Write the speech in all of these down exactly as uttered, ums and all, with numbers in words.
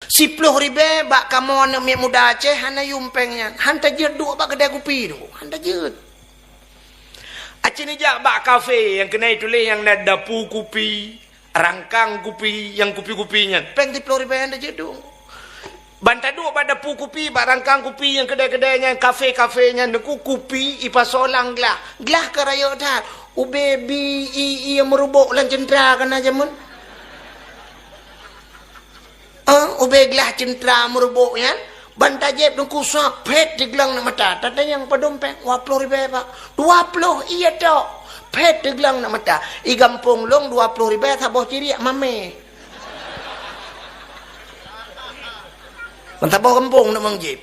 Siploh ribèe bak kamoe aneuk miet muda Aceh hana yuem péng nyan. Han tajeuet duek bak keudè kupi tu. Han tajeuet. Aci neujak bak kafe nyang keuneuk tuléh nyang na dapu kupi, rangkang kupi, nyang kupi-kupi nyan. Péng siploh ribèe han tajeuet duek. Ban taduek bak dapu kupi, bak rangkang kupi nyang keudè-keudè nyan, kafe-kafe nyan, neuk kupi ipasoe lam glah. Glah ka rayeuk that. Ubé bi i, i meurubok lam ceuntra ka na jameun. Eh, ubé glah ceuntra meurubok nyan, ban tajieb teungku sa phét diglang na mata. Tatanyong padum péng, dua ploh ribèe, Pak. Dua ploh, iya tok. Phét diglang na mata. I gampông lôn dua ploh ribèe saboh ciriek mamé. Ban saboh gampông na mang jieb.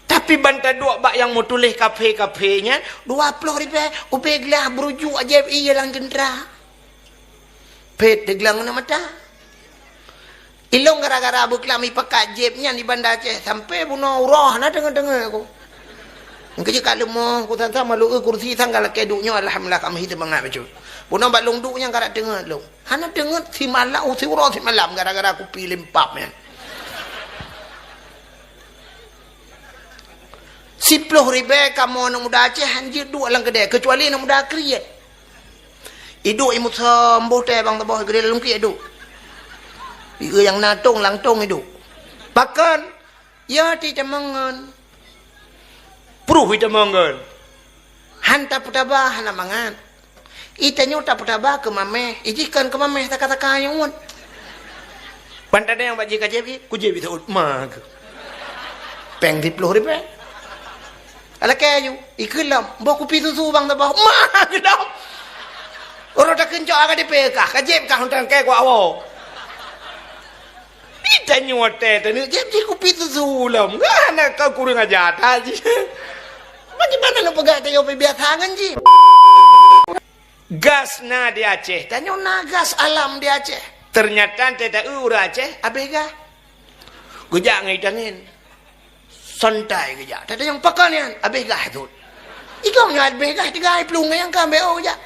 Tapi ban taduek bak nyang meutuléh kafe-kafe nyan, dua ploh ribèe, ubé glah beurujuk jieb iya lam ceuntra. Phét diglang na mata. Ilôn gara-gara beuklam ipakat jieb nyan di Banda Aceh, sampai bunoe uroe na deungoe-deungoe ku. Engkeuh jih ka leumoh, ku sang-sang malu kursi sang ka lakèe duek nyoe, alhamdulillah, ka meuhi teumangat bacut. Bunoe bak lôn duek nyan ka deungoe lôn. Hana deungoe simalam, siuroe simalam gara-gara kupi limpab nyan. Siploh ribèe kamoe aneuk muda Aceh han jeuet duek lam keudè, keucuali aneuk muda kriet. Iduek i musöm boh tée bang saboh geudeh lam lungkiek iduek. Ieu nyang na tong lam tong iduek. Pakon? Ya, ti tamong ngon. Pruh i tamong ngon. Han tapeutaba hana mangat. I tanyoe tapeutaba keu mamèh, i jih kon keu mamèh saka-saka nyang uet. Ban tadeng bak jih ka jieb, kujieb i saut ma keuh. Péng siploh ribèe. Alakèe ju, ikheun lom, boh kupi susu bang saboh. Ma keuh lom. Uroe takeuncok ka dipé kah, ka jieb kah untang kèe kuak woe. Di tanyoe watèe taneuk jieb jih kupi susu lom. Hana ka kureueng aja that jih. Bagaimana lôn peugah tanyoe biasa ngon jih? Gas na di Aceh. Tanyoe na gas alam di Aceh. Ternyata teuta ureueng Aceh abéh gas. Geujak ngon itangen. Santai geujak. Teuta nyang pakon nyan abéh gas thot. Igong nyan abéh gas tiga plueng nyang ka B O geujak.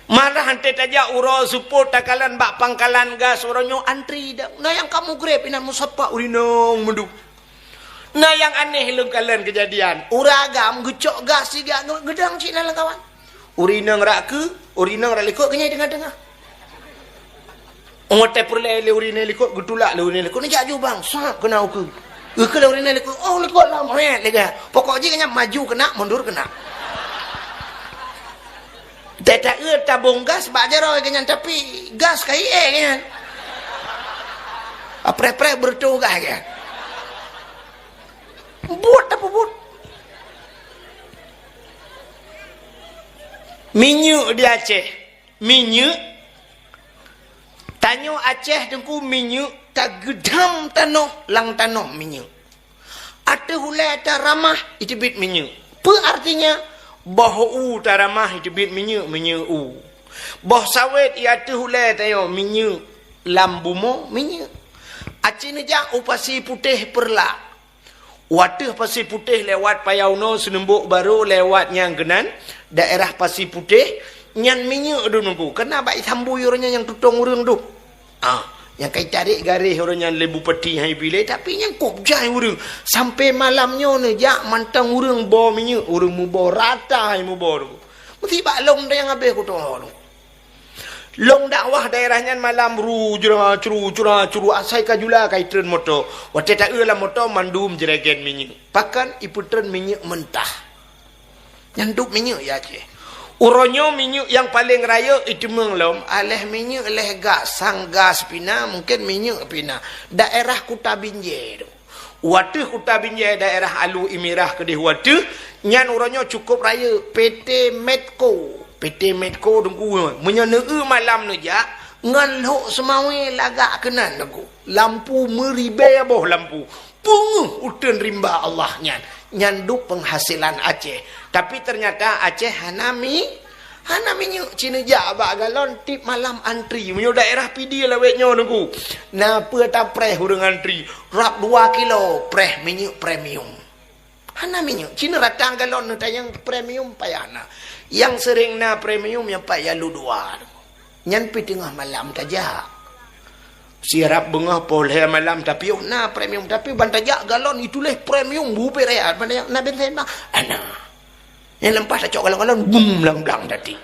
Malah han teuta jak uroe seupôt takalon bak pangkalan gas uroe nyoe antri dong. Na nyang ka mugreb inan musapa urinong meudub. Na nyang aneh lôn kalon keujadian. Ureueng agam geucok gas siga ngeudang cit na lam kawan. Urinong rak keu, urinong rak likot keunyai teungoh-teungoh. Watèe peureulèe lé urinong likot, geutulak lé urinong likot, neujak ju bang, sab keunan ukeue. Ukeue lé urinong likot, oh likot lam, hét lé gah. Pokok jih keunan maju keunan, mundur keunan. Teuta eu tabong gas bak jaroe keunan, tapi gas ka ié keunan. Apreh-preh beureutoh gas keunan. Buet tapeubuet. Minyeuk di Aceh. Minyeuk. Tanyoe Aceh teungku minyeuk ka geudam tanoh lam tanoh minyeuk. Ateueh ulèe taramah iteubiet minyeuk. Peue artinya? Boh u taramah iteubiet minyeuk, minyeuk u. Boh sawét i ateueh ulèe tanyoe minyeuk lam bumoe minyeuk. Aci neujak u Pasi Putéh Peureulak. Wateueh Pasi Putéh lewat Payaunoe Seuneubok Barô lewat nyang keunan, daerah Pasi Putéh, nyan minyeuk dum nunggu. Keuna bak isambui uroe nyan nyang tutong ureueng dum. Ah, nyang ka itarek garéh uroe nyan lé bupati hai bilé, tapi nyang kop jai ureueng. Sampai malam nyoe neujak mantong ureueng bo minyeuk, ureueng mubo rata hai mubo dum. Meusi bak lom dayang abéh kutoh dum. Lôn dakwah daerah nyan malam ru jura curu cura curu asai ka jula ka itreun moto. Watèe taeu lam moto mandum jregen minyeuk. Pakon ipeutreun minyeuk mentah. Nyan dub minyeuk ya Aceh. Uroe nyoe minyeuk nyang paleng rayeuk iteumeung lom, aléh minyeuk léh gas, sang gas pina, mungken minyeuk pina. Daerah Kuta Binjai tu. Wateueh Kuta Binjai daerah Alu Imirah keudeh wateueh, nyan uroe nyoe cukop rayeuk P T Medco. P T Medco teungku, meunyoe neueu malam neujak, ngon lhok seumawe lagak keunan teungku. Lampu meuribèe boh lampu. Peungeuh uteuen rimba Allah nyan. Nyan dub penghasilan Aceh. Tapi ternyata Aceh hana mi Hana minyeuk ci neujak bak galon tiep malam antri. Meunyoe daerah Pidie lawét nyoe teungku. Na peue tapreh ureueng antri. Rab dua kilo preh minyeuk premium. Hana minyeuk. Ci neuratang galon neutanyong premium payah na. Nyang seuréng na premium nyang pat ya lu dua. Nyan pi teungoh malam tajak. Siarap beungoh poh lhèe malam, tapi oh na premium, tapi ban tajak galon ituléh premium, bubé raya, ban tajak na bensin bah. Ana. Nyang leumpah tacok galon-galon, bum, blang-blang tadi.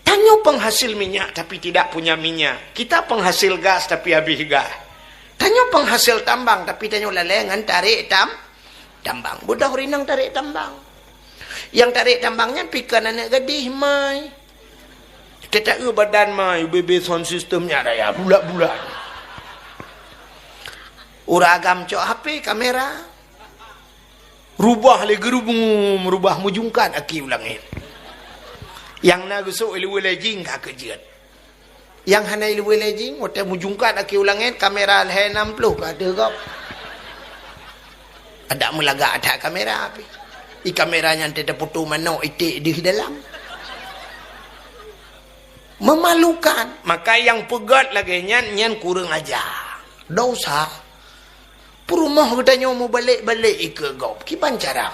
Tanyoe penghasil minyak tapi tidak punya minyak. Kita penghasil gas tapi habis gas. Tanyoe penghasil tambang tapi tanyoe lalai ngon tarek tam-, tambang. Beudôh rinang tarek tambang. Nyang tarek tambang nyan pih kon aneuk gadih mai. Teuta-eu badan mai, bebe sound system nyan raya, bulat-bulat. Ureueng agam cok H P, kamera. Rubah lé geurubum, rubah meujungkat aki u langét. Nyang na geusok ileue lé jing ka keujeuet. Nyang hana ileue lé jing, watèe meujungkat aki u langét, kamera lhèe nam ploh ka deuh gob. Adak meulagak that kamera pih. I kamera nyan teuta foto manok iték deuh dalam. Memalukan. Maka nyang peugöt lagèe nyan, nyan kureueng aja. Dosa. Peurumoh geutanyoe mubalek-balek ikeue gob. Kiban cara?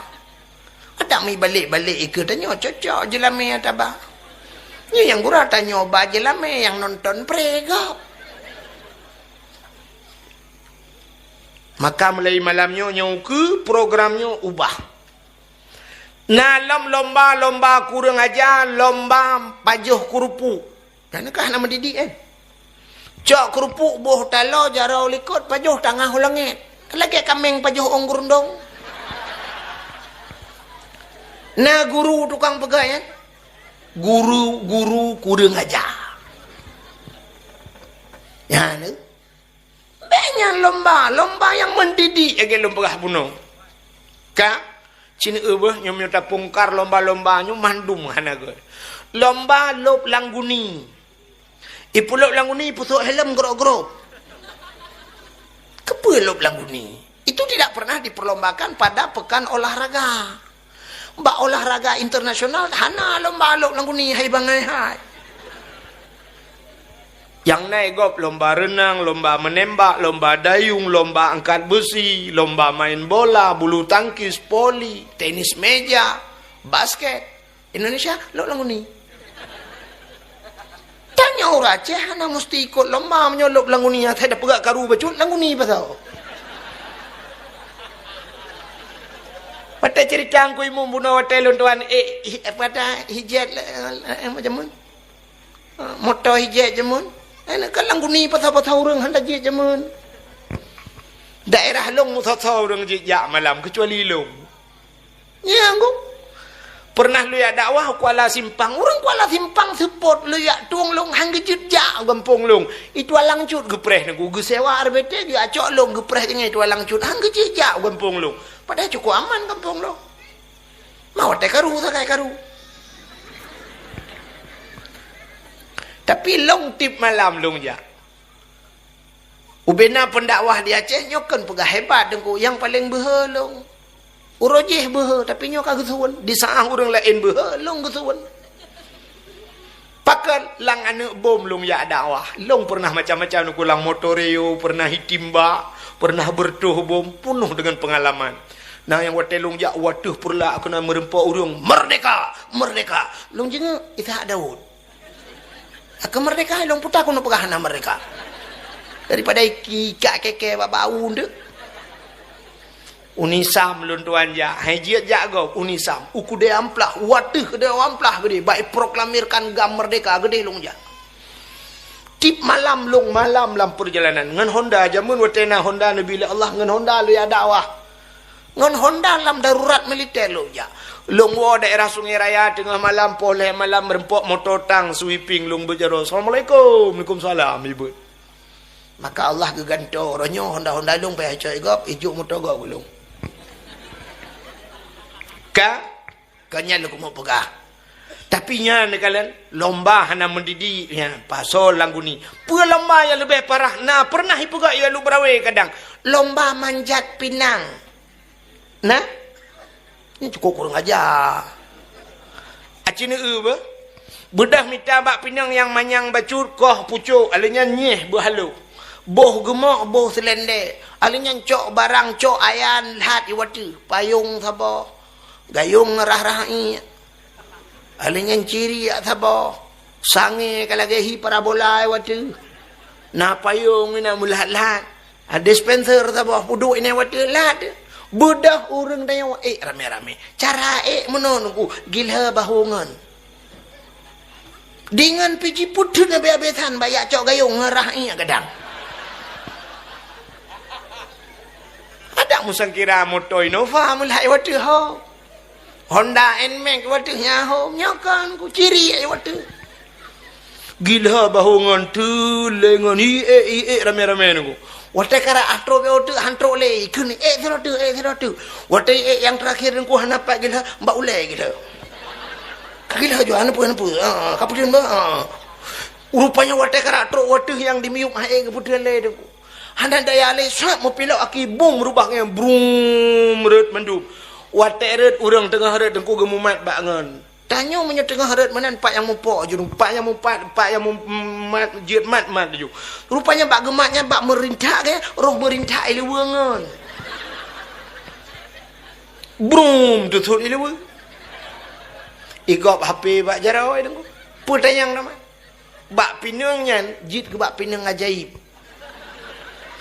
Adak mibalek-balek ikeue tanyoe cocok jeulamé ata ba. Nyoe nyang gura tanyoe ba jeulamé nyang nonton pré gob. Maka mulai malam nyoe, nyoe ukeue program nyoe ubah. Na lom lomba-lomba kureueng aja, lomba pajoh keurupuk. Nyan keuh hana meudidik, eh. Cok keurupuk boh taloe jaroe likot pajoh tangah u langét. Lagèe kaméng pajoh ôn geurundong. Na guru tukang peugah nyan. Guru, guru kureueng aja. Nyan. Bèk nyan lomba, lomba nyang mendidik lagèe lôn peugah bunoe. Ka, cit neu beuh nyoe meunyoe tapungkar lomba-lomba nyoe mandum hana gèt. Lomba lôb lam guni. Ipeulôb lam guni, ipeusôk helm grok-grok. Keupeue lôb lam guni? Itu tidak pernah diperlombakan pada pekan olahraga. Bak olahraga internasional hana lomba lôb lam guni hai bangai hai. Nyang na igob lomba reunang, lomba menembak, lomba dayung, lomba angkat besi, lomba main bola, bulu tangkis, voli, tenis meja, basket. Indonesia lôb lam guni. Tanyoe ureueng Aceh hana musti ikot lomba meunyoe lôb lam guni, asai tapeugah karu bacut lam guni pasal. Watèe cerita Teungku Imum bunoe watèe lôn tuan, eh, hi-, apa dah, hijet, eh, eh, macam mana? Ah, moto hijet jameun. Eh, kan lam guni pasal-pasal ureueng hana jiet jameun. Daerah lôn meusoe-soe ureueng jijak malam, kecuali lôn. Nyan, Gung. Pernah lôn jak dakwah Kuala Simpang. Ureueng Kuala Simpang seupôt lôn jak tueng lôn han geujeuet jak gampông lôn. I tualang cut geupreh Teungku, geusewa R B T, geuacok lôn geupreh teungoh i tualang cut. Han geujeuet jak gampông lôn. Padahai cukup aman gampông lôn. Ma watèe karu sagai karu. Tapi lôn tiep malam lôn jak. Ubena pendakwah di Aceh nyoe kon peugah hebat Teungku, nyang paleng beuhe lôn. Uroe jéh beuhe, tapi nyoe ka geusuwen. Di saat ureueng laén beuhe, lôn geusuwen. Pakon lam aneuk bom lôn jak dakwah. Lôn pernah macam-macam Teungku, lam motor Rio, pernah itimbak, pernah beureutoh bom, peunoh deungon peungalaman. Na nyang watèe lôn jak u ateueh Peureulak keunan meureumpok ureueng, "Merdeka! Merdeka!" Lôn jingeuk, Ishak Daud. Ka merdeka, lôn puta keuneuk peugah hana merdeka. Daripada iki-, ikak kèe-kèe bak bau deuh. U Nisam lôn tuan jak, hai jeuet jak gob, u Nisam. U keudè amplah, u ateueh keudè amplah geudeh, bak iproklamirkan GAM merdeka geudeh lôn jak. Tiep malam lôn malam lam peurjalanan. Ngon Honda, jameun watèe na Honda neubi lé Allah, ngon Honda lôn jak dakwah. Ngon Honda lam darurat militer lôn jak. Lôn woe daerah Sungai Raya teungoh malam, poh lhèe malam, reumpok moto tang sweeping lôn beujaroe. "Assalamualaikum." "Waalaikumsalam," ibeut. Maka Allah geugantoe, roh nyoe Honda-Honda lôn payah cok i gob, ijok moto gob keu lôn. Ka? Ka nyan lôn keumeung peugah. Tapi nyan neukalon lomba hana mendidik nyan, pasoe lam guni. Peue lomba nyang leubeh parah na pernah ipeugah i Alue Beurawe kadang. Lomba manjat pinang. Nah? Nyan cukôp kureueng aja. Aci neu beuh. Beudôh mita bak pinang nyang manyang bacut koh pucôk, alèh nyan nyieh beuhalo. Boh geumok, boh seulendek. Alèh nyan cok barang, cok ayan, lhat i watèe. Payong saboh. Gayong rah-rah iék. Alèh nyan ciriak saboh. Sangé ka lagée hi parabola watée. Na payong ina meulat-lat. Ha, dispenser saboh peuduek ina watée lat. Beudôh ureuëng tanyoe, ék ramé-ramé. Cara ék meunoe nungku, gilha bahongon. Dengan piji putut nabi abisan bak yak cok gayung ngerah inya gadang. Ada musangkira moto Innova meulat watée ho. Honda Nmax watée nyan ho, nyokan ku ciri ai watée. Gila bahongon tu lengon ié ié ramé-ramé nunggu. Watée kara atro be otu hantro le, ikun ék sira tu, ék sira tu. Watée ék yang terakhir nunggu hana pat gila, mbak ulai gila. Ka gila jo, hana pun, hana pun. Ha, ka putih mbak. Ha. Rupanya watée kara atro watée yang di miup hai ke putih le tu. Hana daya lé sat meupilok aki bum rubah ngon brum rot mandum. Watée rot ureuëng teungoh rot teungku geumumat bak ngon. Tanyoe meunyoe teungoh rot meunan pat nyang mupo ju, pat nyang mupat, pat nyang mumat jeuet mat-mat ju. Rupanya bak geumat nyan bak meurintak ke, roh meurintak ileue ngon. Brum tuthot ileue. Igop H P bak jaroe teungku. Peutanyang nama. Bak pineung nyan jeuet keu bak pineung ajaib.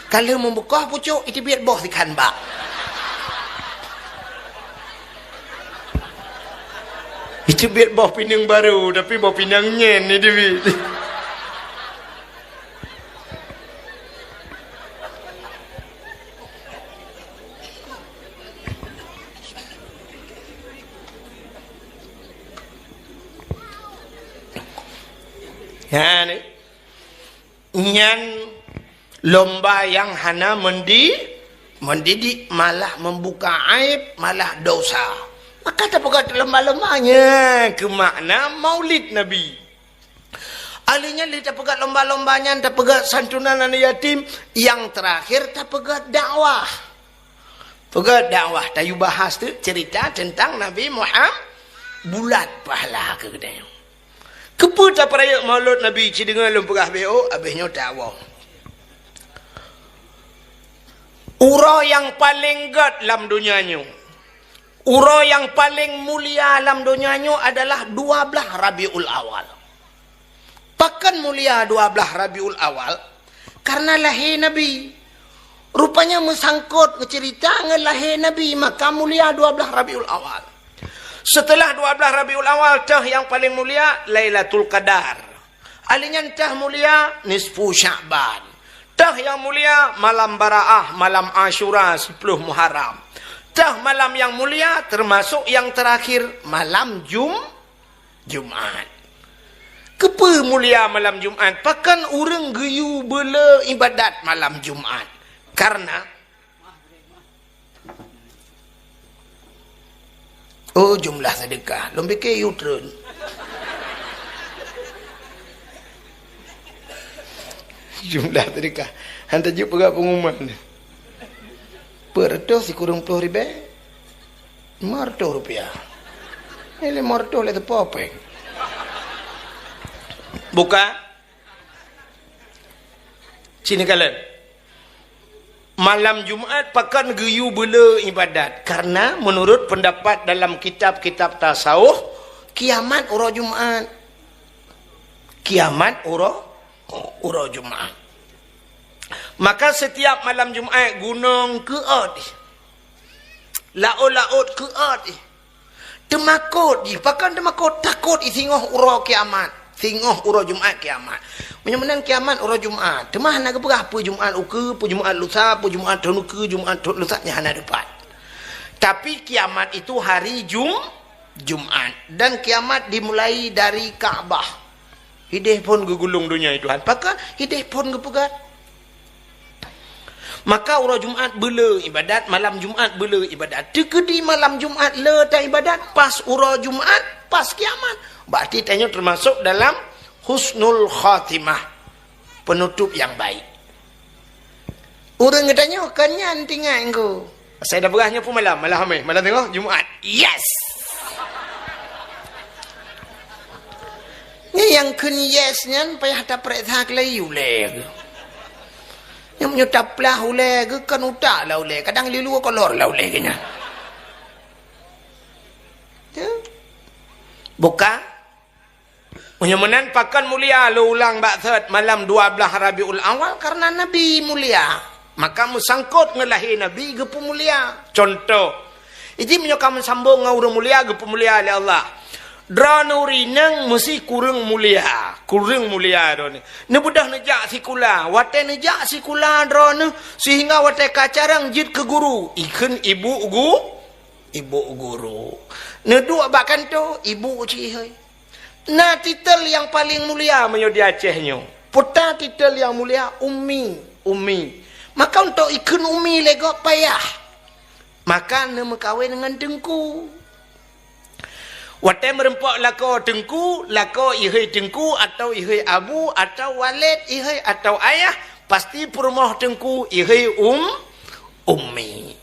Ka lheueh meubeukah pucok, iteubiet boh sikhan bak. Iteubiet boh pineung barô, tapi boh pineung nyan iteubiet. Nyan, nyan lomba nyang hana mendi-, mendidik, malah membuka aib, malah dosa. Maka tapeugah lomba-lomba nyan keu makna Maulid Nabi. Ahli nyan lé tapeugah lomba-lomba nyan, tapeugah santunan aneuk yatim, yang terakhir tapeugah dakwah. Peugah dakwah, tayue bahas tu cerita tentang Nabi Muhammad, bulat pahala keu geutanyoe. Keupeue tapeurayeuk Maulud Nabi, ci deungoe lôn peugah B O, abéh nyoe tawoe. Uroe nyang paleng gét lam donya nyoe, uroe nyang paleng mulia lam donya nyoe adalah dua blaih Rabiul Awal. Pakon mulia dua blaih Rabiul Awal? Karena lahé Nabi. Rupanya meusangkot cerita ngon lahé Nabi, maka mulia dua blaih Rabiul Awal. Setelah dua blaih Rabiul Awal, teuh nyang paleng mulia Lailatul Qadar. Ahli nyan teuh mulia nisfu Sya'ban. Teuh nyang mulia malam Baraah, malam Asyura, siploh Muharram. Teuh malam nyang mulia, termasuk nyang terakhir, malam Jum-, Jumat. Keupeue mulia malam Jumat? Pakon ureuëng geuyue beule ibadat malam Jumat? Karena, oh, jumlah sedekah. Lôn pike yue treun. Jumlah sedekah. Han tajeuet peugah pengumuman. Peuet reutôh sikureueng ploh ribée. Lima reutôh rupiah. Nyan lima reutôh lé teupeu péng. Buka. Sini kalian. Malam Jumat pakon geuyue beule ibadat. Karena menurut pendapat dalam kitab-kitab tasawuf, kiamat uroe Jumat. Kiamat uroe, uroe Jumat. Maka setiap malam Jumat gunong keuôt. Laôt-laôt keuôt jih. Teumakot jih. Pakon teumakot? Takot jih singoh uroe kiamat. Singoh uroe Jumat kiamat. Meunyoe meunan kiamat uroe Jumat. Teuma hana geupeugah peue Jumat ukeue, peue Jumat lusa, peue Jumat thon ukeue, Jumat thon lusa, nyan hana teupat. Tapi kiamat itu hari Jum-, Jumat. Dan kiamat dimulai dari Ka'bah. Hideh phon geugulong donya nyoe Tuhan. Pakon? Hideh phon geupeugah. Maka uroe Jumat beule ibadat, malam Jumat beule ibadat. Teukeudi malam Jumat le ta ibadat, pas uroe Jumat, pas kiamat. Berarti tanyoe termasuk dalam husnul khatimah, penutup yang baik. Ureuëng geutanyoe kon nyan tinggai engko. Asai dah peugah nyoe pun malam, malam Hamis, malam tengok Jumat. Yes! Nyan nyang kheun yes nyan payah tapeuriksa keulayi ulée geuh. Nyang meunyoe taplah ulée geuh kon utak lah ulée, kadang lilue kolor lah ulée geuh nyan. Ya. Buka. Meunyoe meunan pakon mulia, lôn ulang bak thot, malam dua blaih Rabiul Awal, karena Nabi mulia. Maka meusangkot ngon lahé Nabi geupeumulia. Contoh, iji meunyoe ka meusambong ngon ureuëng mulia, geupeumulia lé Allah. Droeneuh ureuëng inong meusi kureueng mulia, kureueng mulia droeneuh. Neubeudôh neujak sikula, watée neujak sikula droeneuh, seuhingga watée ka carông jeuet keu guru, ikheun ibu gu-, ibu guru. Neuduek bak kantô, ibu cit hai. Na titel nyang paleng mulia meunyoe di Aceh nyoe. Peue titel nyang mulia? Ummi, ummi. Maka untuk ikheun ummi lé gob payah. Maka neumeukawen ngon teungku. Watée meureumpok lakoe teungku, lakoe ihai teungku atau ihai abu atau waled ihai atau ayah, pasti peurumoh teungku ihai um, ummi.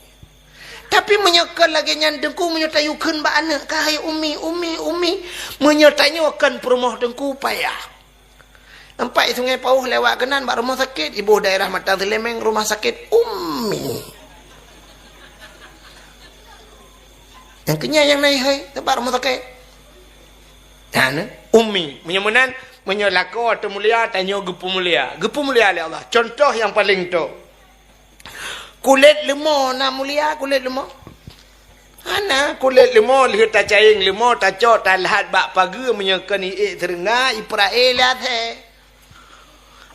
Tapi meunyoe kon lagée nyan teungku, meunyoe tayue kheun bak aneuëk, "Ka hai ummi, ummi, ummi," meunyoe tanyoe kon peurumoh teungku payah. Nampak Sungai Pauh lewat keunan bak rumoh sakét, iboh daerah Matang Seulemeng, rumah sakit Ummi. Nyang keunyan nyang na ihai, teumpat rumoh sakét. Nah, na, Ummi. Meunyoe meunan, meunyoe lakoe teu mulia, tanyoe geupeumulia. Geupeumulia lé Allah. Contoh nyang paleng toe. Kulét leumo na mulia kulét leumo? Hana, kulét leumo lheueh tacayeng leumo, tacok, talhat bak pageue meunyoe kon iék seureunga, ipeurak lé asée.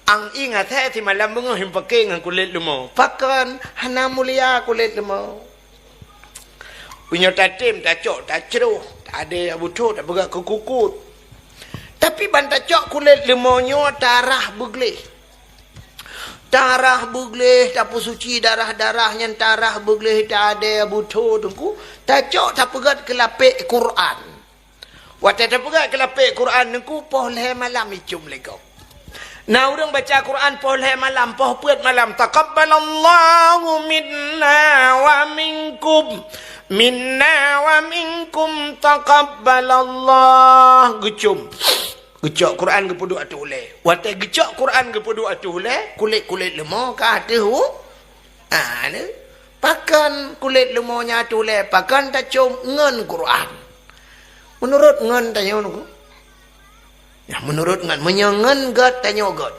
Ang ieng asée simalam beungoh ipaké ngon kulét leumo. Pakon hana mulia kulét leumo? Meunyoe tatem, tacok, tacroh, tadée butho, tapeugah keu kukut. Tapi ban tacok kulét leumo nyoe tarah beugleh. Tarah beugleh, tapeusuci darah-darah nyan, tarah beugleh, tadée butho teungku, tacok tapeugét keu lapék Quran. Watée tapeugét keu lapék Quran teungku, poh lhée malam icum lé gob. Na ureuëng baca Quran poh lhée malam, poh peuet malam, "Taqabbalallahu minna wa minkum, minna wa minkum taqabbalallah," geucum. Geucok Quran geupeuduek ateueh ulée. Watée geucok Quran geupeuduek ateueh ulée, kulét-kulét leumo ka ateueh u-, ah, ni. Pakon kulét leumo nyan ateueh ulée, pakon tacom ngon Quran. Meunurot ngon tanyoe nyoe. Nah, meunurot ngon, meunyoe ngon gét tanyoe gét.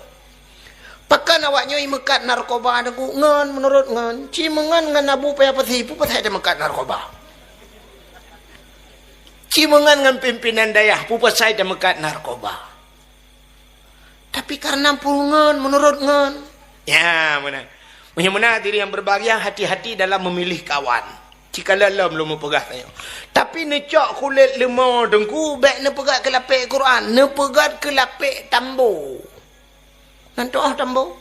Pakon awak nyoe imeukat narkoba teungku ngon, meunurot ngon. Ci meungon ngon Abu Paya Pasi, peue pasai tameukat narkoba? Ci meungon ngon pimpinan dayah, peue pasai tameukat narkoba? Tapi karena peue ngon, meunurot ngon. Ya, meunan. Meunyoe meunan hadirin yang berbahagia, hati-hati dalam memilih kawan. Ci kalon lom lôn meupeugah tanyoe. Tapi neucok kulét leumo teungku, bék neupeugét keu lapék Quran, neupeugét keu lapék tambo. Nan toh tambo?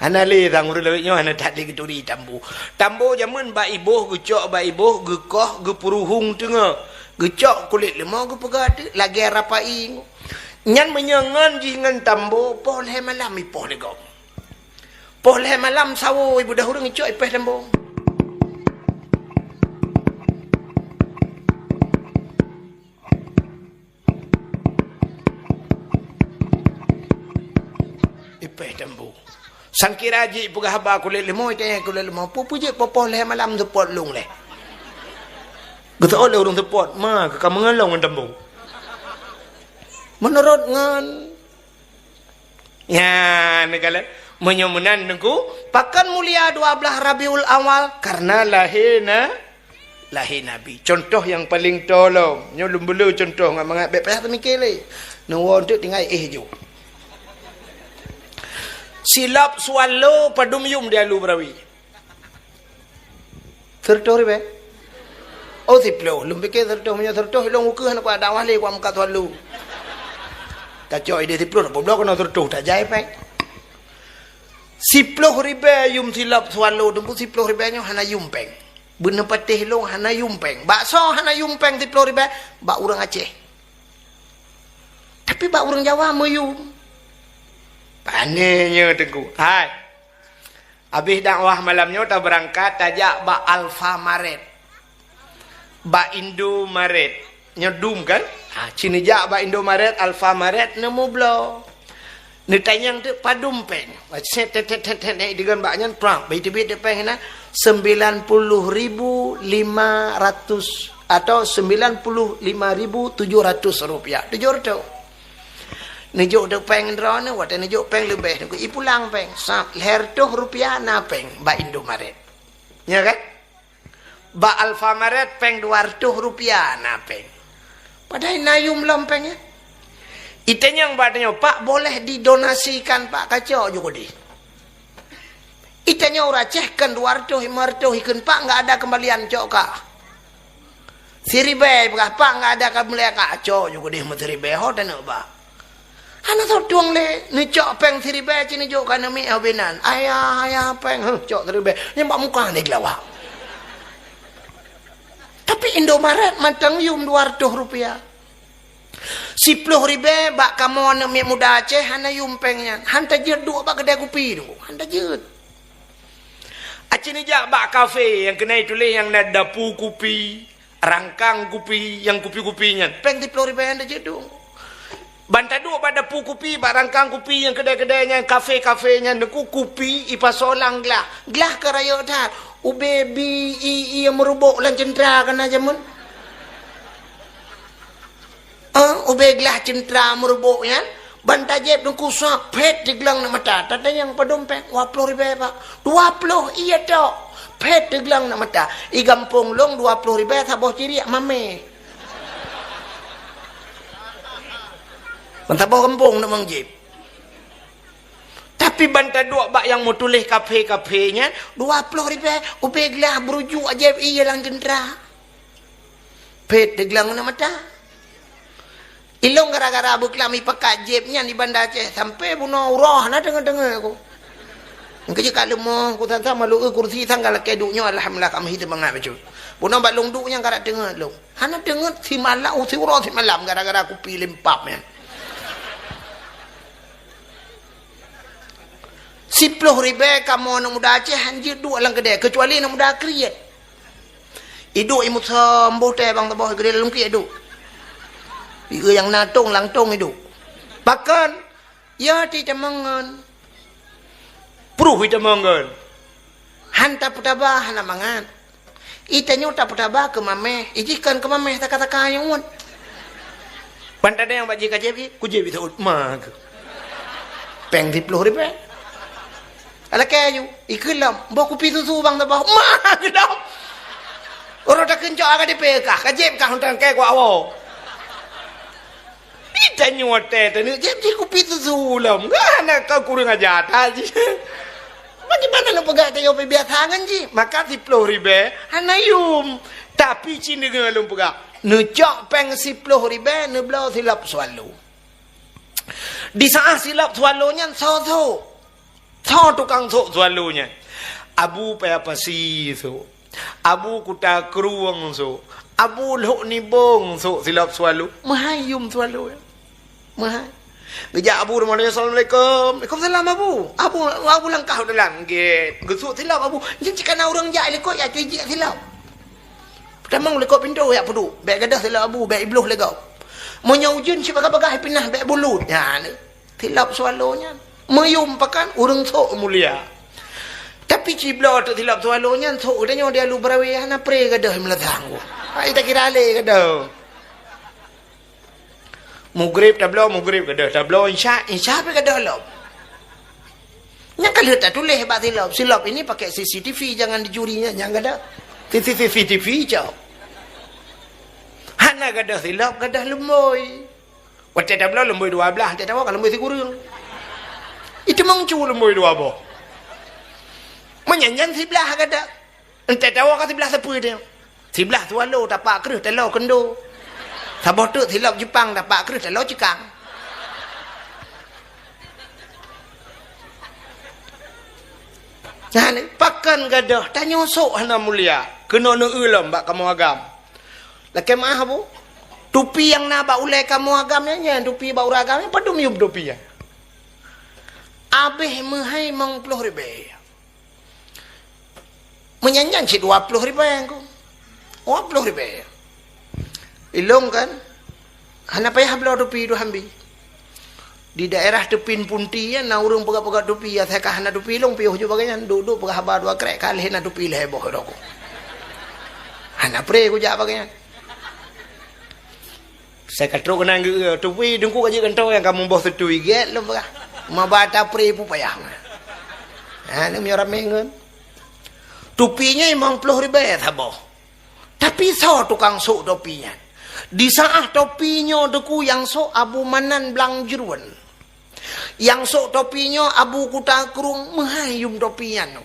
Hana lé sang ureuëng lawét nyoe hana that lé geuturi tambo. Tambo jameun bak iboh, geucok bak iboh, geukoh, geupeuruhong teungoh. Geucok kulét leumo geupeugah teuk lagée rapai. Nyan meunyoe ngon jih ngon tambo, poh lhée malam ipoh lé gob. Poh lhée malam sawo ibeudôh ureuëng icok ipéh tambo. Ipéh tambo. Sangkira jih peugah haba kulét leumo, itanyong kulét leumo, "Peue-peue jeuet poh-poh lhée malam seupôt lôn lé?" Geuseuôt lé ureuëng seupôt, "Ma, keu ka meungon lôn ngon tambo." Meunurot ngon. Ya, neukalon. Meunyoe meunan teungku, pakon mulia dua blaih Rabiul Awal? Karena lahé na-, lahé Nabi. Contoh nyang paleng toe lom. Nyoe lôn beuleue contoh ngon mangat bék payah teumiké lé. Neuwoe teuk tinggai éh ju. Silop swallow padum yum di Alu Barawi? Sireutoh ribée? Oh, siploh. Lôn piké sireutoh, meunyoe sireutoh ilôn ukeue hana kuat dakwah lé, kuat meukat swallow. Tacok idéh siploh, na peubloe keunoe sireutoh, tajai péng. Siploh ribée yum silop swallow teungku, siploh ribée nyoe hana yum péng. Beuneupateh ilôn hana yum péng. Bakso hana yum péng siploh ribée, bak ureuëng Aceh. Tapi bak ureuëng Jawa meuyum. Pané nyoe teungku. Hai. Habéh dakwah malam nyoe tabeurangkat tajak bak Alfamaret. Bak Indomaret. Nyoe dum kan? Ha, ci neujak bak Indomaret, Alfamaret, neumubloe. Neutanyong teuk padum péng. Set, tet, tet, tet, tet, tet, digon bak nyan, prang. Bai teubiet teuk péng na, sembilan puluh ribu lima ratus atau sembilan puluh lima ribu tujuh ratus rupiah. Tujoh reutôh. Neujok dek péng droeneuh, watée neujok péng leubeh, neuku ipulang péng. Sab lhèe reutôh rupiah na péng bak Indomaret. Ya kan? Bak Alfamaret péng dua reutôh rupiah na péng. Padahai na yum lom péng nyan. Itanyong bak tanyoe, "Pak, boleh didonasikan, Pak, kacok ju keudeh?" Itanyong ureueng Aceh kheun dua reutôh, lima reutôh, ikheun, "Pak, enggak ada kembalian, cok kah." Siribèe peugah, "Pak, enggak ada kembalian, kacok ju keudeh meusiribèe, ho taneuk bak." Hana soe tueng lé, neucok péng siribèe ci neujok keu aneuk miet ho binan. "Ayah, ayah, péng." "Huh, cok siribèe." Nyan bak muka ni geulawa. Tapi Indomaret mantong yum dua reutôh rupiah. Siploh ribèe bak kamoe aneuk miet muda Aceh hana yum péng nyan. Han tajeuet duek bak keudè kupi tu. Han tajeuet. Aci neujak bak kafe nyang keuneuk tuléh nyang na dapu kupi, rangkang kupi, nyang kupi-kupi nyan. Péng siploh ribèe han tajeuet duek. Ban taduek bak dapu kupi, bak rangkang kupi nyang keudè-keudè nyan, kafe-kafe nyan, neuku kupi ipasoe lam glah. Glah ka rayeuk that. Ubé bi i, i nyang meurubok lam ceuntra ka na jameun. Eh, ubé glah ceuntra meurubok nyan, ban tajép neuku sab phét diglang na mata. Tatanyong padum péng, "Dua ploh ribèe, Pak." "Dua ploh, iya tok." Phét diglang na mata. "I gampông lôn dua ploh ribèe saboh ciriek mamèh." Ban saboh gampông na mang jép. Tapi ban taduek bak nyang meutuléh kafe-kafe nyan, "Dua ploh ribèe, ubé glah beurujuk ajép ié lam ceuntra." Phét diglang na mata. Ilôn gara-gara beuklam ipakat jép nyan di Banda Aceh, sampai bunoe uroe hana deungoe-deungoe ku. Nyang keujeuet ka leumoh, ku sang-sang malu, eu, kursi sang ka lakèe duek nyoe, alhamdulillah, ka meuhi teumangat bacut. Bunoe bak lôn duek nyan ka rab teungeut lôn. Hana teungeut simalam, siuroe simalam gara-gara kupi limpab nyan. Siploh ribèe kamoe aneuk muda Aceh han jeuet duek lam keudè, keucuali aneuk muda kriet. Iduek i musöm boh tée bang teuboh, geudeh lam kriet iduek. Ié nyang na tong lam tong iduek. Pakon? Ya, itamong ngon. Pruh itamong ngon. Han tapeutaba, hana mangat. Itanyoe tapeutaba keu mamèh, ijih kon keu mamèh taka-taka nyang uet. Ban tadeng bak jih ka jép, i, ku jép i saut ma keu. Péng siploh ribèe. Alakèe ju, ikheun lom, boh kupi susu bang saboh, ma keu lom. Uroe takheun cok ka dipé kah, ka jép kah, untang kèe kuak woe. Itanyoe watèe taneuk jép jih kupi susu lom. Hana ka kureueng aja that jih. Bagaimana lôn peugah tanyoe biasa ngon jih? Maka siploh ribèe hana yum. Tapi ci deungoe lôn peugah. Neucok péng siploh ribèe neubloe silop Swallow. Di saat silop Swallow nyan soe-soe. Soe tukang sôk Swallow nyan? Abu Paya Pasi sôk. Abu Kuta Krueng sôk. Abu Lhok Nibong sôk silop Swallow. Meuhai yum Swallow nyan. Meuhai. Geujak Abu rumoh nyoe, "Assalamualaikum." "Waalaikumsalam, Abu." Abu, Abu langkah u dalam. Gét. Geusôk silop Abu. Nyan cit ka na ureueng jak likot, jak teujiek silop. Peutamong likot pintoe jak peuduek. Bèk gadôh silop Abu, bèk ibloh lé gob. Meunyoe ujeuen cit bagah-bagah pinah, bèk bulut. Nyan. Silop Swallow nyan. Meuyum pakan ureueng sôk mulia. Tapi cibloe teuk silop Swallow nyan, sôk geutanyoe di Alu Barawe hana pre gadôh meulazang ku. Hai takira lé gadôh. Mugrib tabloe, mugrib gadôh. Tabloe insya, insya pih gadôh lom. Nyang ka lheueh tatuléh bak silop. Silop ini pakai C C T V, jangan dicuri, nyan, nyang gadôh. C C T V cok. Hana gadôh silop, gadôh lumbôi. Watèe tabloe lumbôi dua blaih, watèe tawoe ka lumbôi sikureueng. Itu meucu lumbôi dua boh. Meunyan nyan siblaih gadôh. Entah tawoe ka siblaih sapeue dia. Siblaih Swallow tapak kreueh taloe keundo. Saboh teuk silop Jepang tapak kreueh taloe cikang. Nyan, pakon gadôh, tanyoe sôk hana mulia. Keunoe neueu lom bak kamoe agam. Lakèe meu'ah, Abu. Tupi nyang na bak ulèe kamoe agam nyan, nyan tupi bak ureueng agam nyan, padum yum tupi nyan. Abéh meuhai limong ploh ribèe. Meunyan nyan cit dua ploh ribèe ku. Dua ploh ribèe. Ilôn kan, hana payah bloe tupi dua hambi. Di daerah Teupin Punti nyan na ureueng peugöt-peugöt tupi, asai ka hana tupi lôn piôh ju bagai nyan, duek-duek peugah haba dua krek ka lheueh na tupi lhèe boh rokok. Hana pre kujak bagai nyan. Saya ka trok keunan geu-, tupi Teungku ka jeuet kantô nyang ka muboh seutui gét lom peugah. Maba tapri pupayah. Ha, ni meunyoe ramé ngon. Tupi nyan limong ploh ribèe saboh. Tapi soe tukang sôk topi nyan? Di saat topi nyoe Teungku nyang sôk Abu Manan Blang Jeuruen. Nyang sôk topi nyoe Abu Kuta Krueng, meuhai yum topi nyan.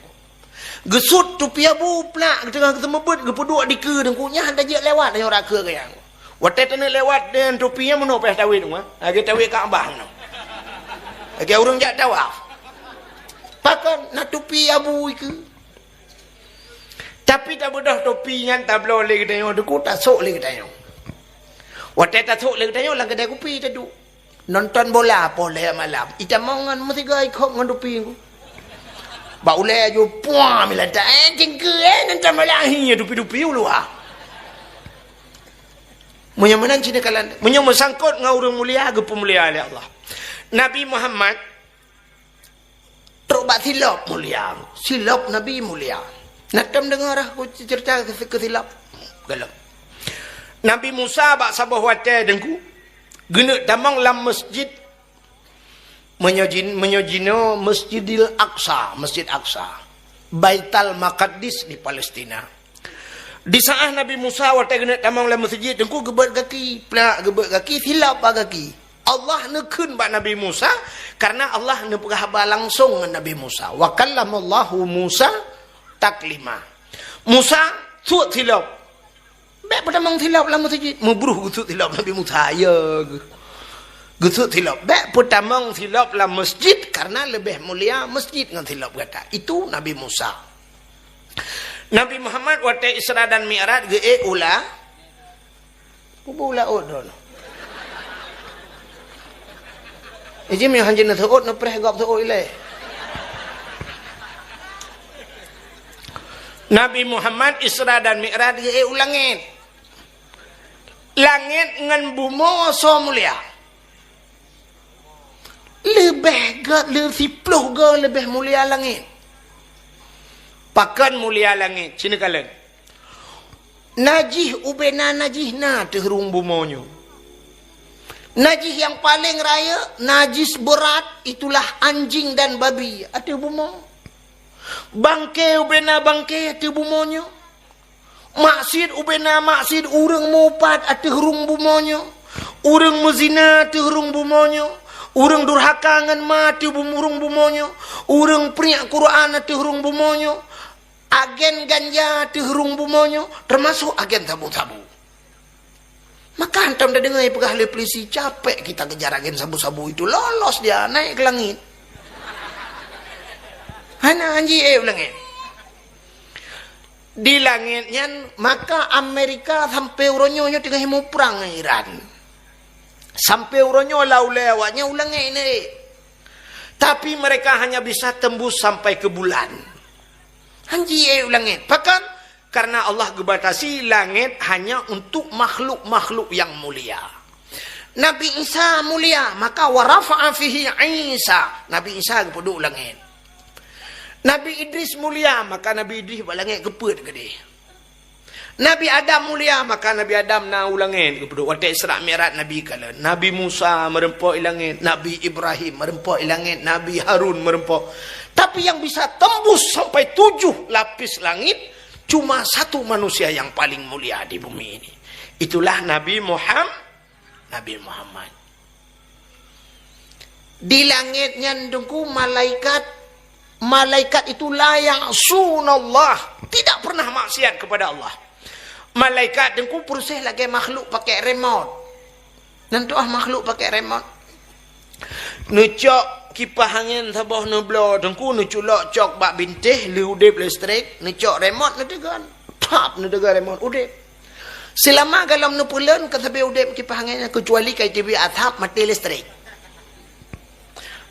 Geusut tupi Abu plak, geuteungoh geuseumeubeuet, geupeuduek dikeue Teungku, nyan hana jeuet lewat, nyoe rakeu geuh nyan. Watèe taneuk lewat deungon tupi nyan meunoe payah tawét, Teungku, ha? Lagèe tawét Ka'bah meunoe. Lagèe ureueng jak tawaf. Pakon na tupi Abu dikeue. Tapi tabeudôh topi nyan tabloe lé geutanyoe, Teungku, tasôk lé geutanyoe. Watèe tasôk lé geutanyoe, lam keudè kupi taduek. Nonton bola poh lhèe malam. Itamong ngon meusigoe ikhop ngon tupi Teungku. Bak ulèe aju, puang, mila ta, eh, cingkeue, eh, nonton bola, hi, tupi-tupi u luwa. Meunyoe meunan cit neukalon, meunyoe meusangkot ngon ureueng mulia, geupeumulia lé Allah. Nabi Muhammad trok bak silop mulia. Silop Nabi mulia. Na tom deungoe dah ku cerita keu, keu silop? Galak. Nabi Musa bak saboh watèe Teungku, geuneuk tamong lam masjid. Meunyoe jin-, meunyoe jinoe Masjidil Aqsa, Masjid Aqsa. Baital Maqdis di Palestina. Di saat Nabi Musa watèe geuneuk tamong lam masjid, Teungku geubeuet gaki, plak geubeuet gaki, silop bak gaki. Allah neukheun bak Nabi Musa, karena Allah neupeugah haba langsong ngon Nabi Musa. Wa kallamallahu Musa taklima. Musa, sut silop. Bèk peutamong silop lam masjid. Meubruh geusut silop Nabi Musa, ya geuh. Geusut silop. Bèk peutamong silop lam masjid, karena leubeh mulia masjid ngon silop gata. Itu Nabi Musa. Nabi Muhammad watèe Isra dan Mi'raj geuék u la-, kubu laôt droe. Iji meuhan jeuet neuseuôt, neupreh gob seuôt ilèe. Nabi Muhammad Isra dan Mi'raj geuék u langèt. Langèt ngon bumoe soe mulia? Leubeh gèt, le-, siploh goe leubeh mulia langèt. Pakon mulia langèt? Sinoe kalon. Najih ubena najih na teuh rhueng bumoe nyoe. Najih nyang paleng rayeuk, najis beurat, itulah anjing dan babi ateueh bumoe. Bangke ubena bangke ateueh bumoe nyoe. Maksiet ubena maksiet, ureueng meuupat ateueh rhueng bumoe nyoe. Ureueng meuzina ateueh rhueng bumoe nyoe. Ureueng durhaka ngon ma ateueh bum-, rhueng bumoe nyoe. Ureueng priek Quran ateueh rhueng bumoe nyoe. Agen ganja ateueh rhueng bumoe nyoe, teumasok agen sabu-sabu. Maka hantom tadeungoe peugah lé polisi, "Capek kita kejar agen sabu-sabu itu, lolos dia, naik ke langit." Hana hanji ék u langèt. Di langèt nyan, maka Amerika sampoe uroe nyoe, nyoe teungoh muprang ngon Iran. Sampoe uroe nyoe lam ulèe awaknyan u langèt nyan ék. Tapi mereka hanya bisa tembus sampai ke bulan. Hanji ék u langèt. Pakon? Karena Allah geubatasi langèt hanya untuk makhluk-makhluk yang mulia. Nabi Isa mulia, maka wa rafa'a fihi Isa. Nabi Isa geupeuduek u langèt. Nabi Idris mulia, maka Nabi Idris bak langèt geupeuet keudéh. Nabi Adam mulia, maka Nabi Adam na u langèt geupeuduek. Watèe Isra Mi'raj Nabi kalon. Nabi Musa meureumpok i langèt, Nabi Ibrahim meureumpok i langèt, Nabi Harun meureumpok. Tapi yang bisa tembus sampai tujuh lapis langit, cuma satu manusia yang paling mulia di bumi ini. Itulah Nabi Muham-, Nabi Muhammad. Di langèt nyan Teungku malaikat, malaikat itu la ya'sunallah, tidak pernah maksiat kepada Allah. Malaikat Teungku proses lagèe makhluk pakèk remote. Nyan tu'oh makhluk pakèk remote. Neucok kipah angén saboh neubloe Teungku, neuculok cok bak bintéh, lheueh udép listrik, neucok remote neuteugon. Tap, neuteugon remote, udép. Seulama golom neupeulon ka sabé udép kipah angén nyan, keucuali ka iteubiet asap maté listrik.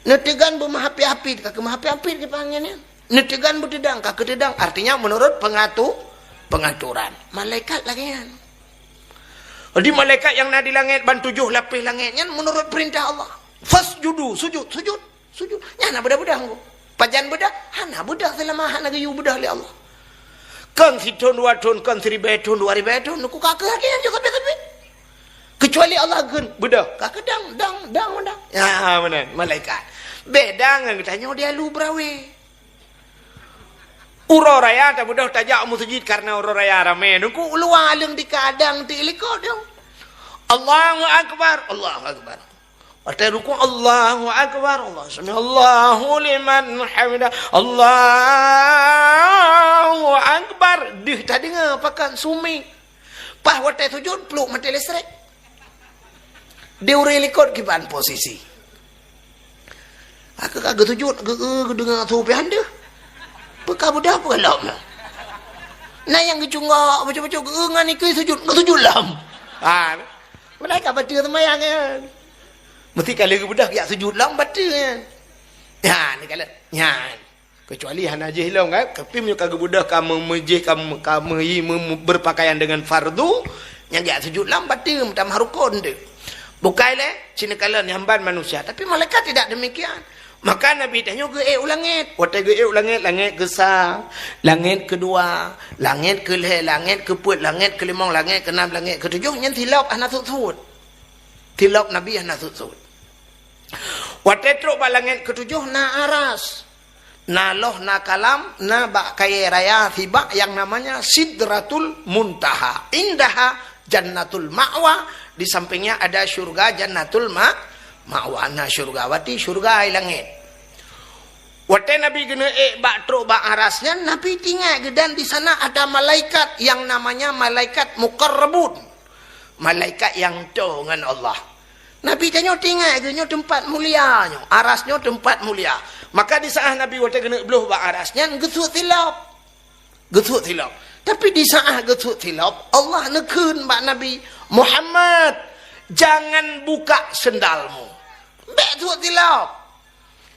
Neuteugon beumeuhapit-hapit, ka keumeuhapit-hapit kipah angén nyan. Neuteugon beuteudong, ka keuteudong. Artinya menurut pengatu-, pengaturan. Malaikat lagèe nyan. Jadi malaikat nyang na di langèt ban tujoh lapéh langèt nyan menurut peurintah Allah. "Fasjudu, sujud, sujud." Sujud. Nyan hana beudah-beudah Teungku. Pajan beudah? Hana beudah seulama hana geuyue beudah lé Allah. Kon sithon dua thon, kon siribèe thon, dua ribèe thon, Teungku, ka keuh lagèe nyan sabe-sabe. Keucuali Kecuali Allah geukheun, beudôh. Ka keudang, dang, dang, dang. Ya, meunan, malaikat. Beda ngon geutanyoe di alu beurawe. Uroe raya tabeudôh tajak u meuseujid karena uroe raya ramé. Nungku uluwa aleueng di keadaan ti likot nyoe. Allahu Akbar, Allahu Akbar. Watèe rukuk, Allahu Akbar, Allah, sami Allahu liman hamidah, Allahu Akbar. Deuh tadeungoe pakat sumi. Paih watèe sujud, pluek maté listrik. Di ureueng likot kiban posisi. Aku ka geusujud, geu-, geu-, geudeungoe su pih han deuh. Peu ka beudôh peue lom. Na nyang geucunggok, bacut-bacut, geu-, ngon ikeu sujud, geusujud lom. Ha. Padahai ka bateue seumayang nyan. Meusti ka lheueh geubeudôh jak sujud lom bateue nyan. Nyan, ni kalon. Nyan. Kecuali hana jih lom kan, tapi meunyoe ka geubeudôh ka me-, meujih ka me-, ka meuhi me-, me-, berpakaian dengan fardu, nyang geujak sujud lam bateue meutamah rukon teuh. Bukai lé, sineuk kalon nyang ban manusia, tapi malaikat tidak demikian. Maka Nabi tanyoe geuék u langét. Watèe geuék u langét, langét keusa, langét keudua, langét keulhèe, langét keupeuet, langét keulimong, langét keunam, langét keutujoh, nyan silop hana sut-sut. Silop Nabi hana sut-sut. Watèe trok bak langét keutujoh na aras, na loh, na kalam, na bak kayèe raya sibak yang namanya Sidratul Muntaha. Indaha Jannatul Ma'wa, di sampingnya ada syurga Jannatul Ma-, Ma'wa. Na syurga, berarti syurga di langét. Watèe Nabi geuneuk ék bak trok bak aras nyan, Nabi teuingat geuh dan di sana ada malaikat yang namanya malaikat muqarrabun. Malaikat nyang toe ngon Allah. Nabi tanyoe teuingat geuh nyoe teumpat mulia nyoe, aras nyoe teumpat mulia. Maka di saat Nabi watèe geuneuk bloh bak aras nyan geusut silop. Geusut silop. Tapi di saat geusut silop, Allah neukheun bak Nabi, "Muhammad, jangan buka sendalmu." Bèk sut silop.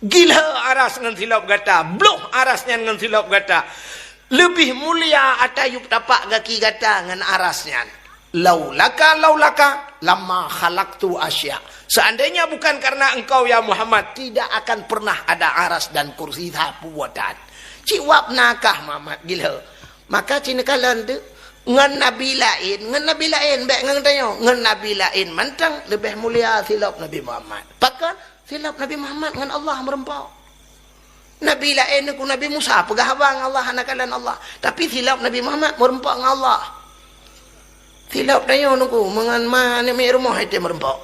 Gileue aras ngon silop gata, bloh aras nyan ngon silop gata. Leubeh mulia ata yup tapak gaki gata ngon aras nyan. Laulaka, laulaka, lama khalaqtu asya. Seandainya bukan karena engkau, ya Muhammad, tidak akan pernah ada aras dan kursi sapeue buatan. Cit wab nakah Muhammad gileue. Maka sineuk kalon teuh, ngon nabi laén, ngon nabi laén, bèk ngon tanyoe, ngon nabi laén mantong leubeh mulia silop Nabi Muhammad. Pakon? Silop Nabi Muhammad ngon Allah meureumpok. Nabi laén nyoe, Nabi Musa peugah haba ngon Allah, hana kalon Allah. Tapi silop Nabi Muhammad meureumpok ngon Allah. Silop tanyoe nyoe, meungon ma aneuk miet rumoh, item meureumpok.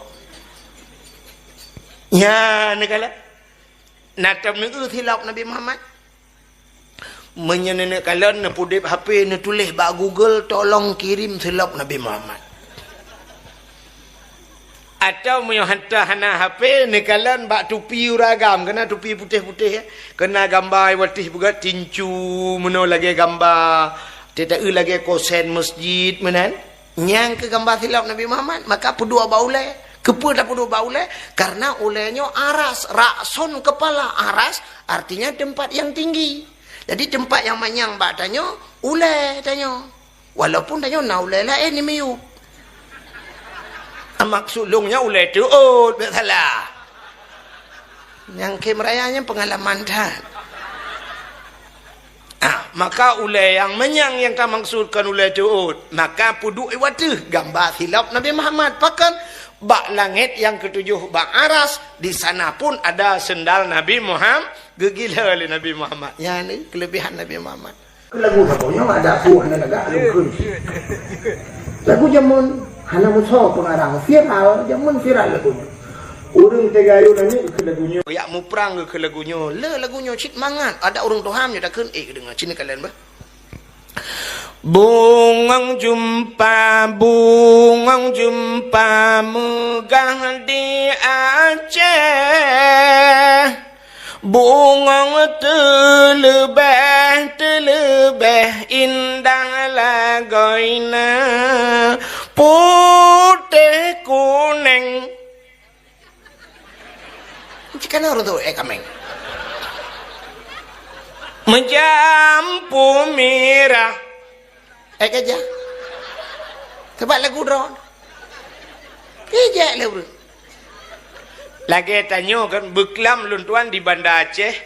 Nyan neukalon. Na tom neueu silop Nabi Muhammad. Meunyoe neuneuk kalon, neupeudeb H P, neutuléh bak Google, "Tolong kirim silop Nabi Muhammad." Atawa meunyoe hantom hana H P, neukalon bak tupi ureueng agam, keunan tupi putéh-putéh, ya. Keunan gamba watèe peugah tincu, meunoe lagèe gamba, teuh taeu lagèe kosen masjid, meunan. Nyang keu gamba silop Nabi Muhammad, maka peuduek bak ulèe. Keupeue tapeuduek bak ulèe? Karena ulèe nyoe aras, ra'sun kepala, aras artinya tempat yang tinggi. Jadi tempat yang manyang bak tanyoe, ulèe tanyoe. Walaupun tanyoe na ulèe laén di miyueb. Maksud lôn nyan ulèe teuôt, bèk salah. Nyang khem raya nyan pengalaman that. Ah, maka ulèe nyang manyang nyang tamaksud kon ulèe teuôt, maka peuduek i ateueh gamba silop Nabi Muhammad. Pakon? Bak langét nyang keutujoh bak aras, di sana pun ada sendal Nabi Muhammad, geugileue lé Nabi Muhammad. Nyan ni keulebihan Nabi Muhammad. Lagu saboh nyoe ada aku hana lagak lungkun. Lagu jameun hana musoh pengarang, viral, jameun viral lagu nyoe. Ureueng teuga ayô nangis keu lagu nyoe. Yak muprang keu lagu nyoe. Le lagu nyoe cit mangat. Ada ureueng tuha nyoe takheun, eh, deungoe cit kalian bah. Bungong jumpa, bungong jumpa meugah di Aceh. Bungong teuleubeh, teuleubeh indah lagoina, putéh kuneng. Cit kana ureueng tu, eh, kameng. Meujampu mirah. Eh, keujah. Sabab lagu droe. Ijak lé ureueng. Lagèe tanyoe kan, beuklam lôn tuan di Banda Aceh.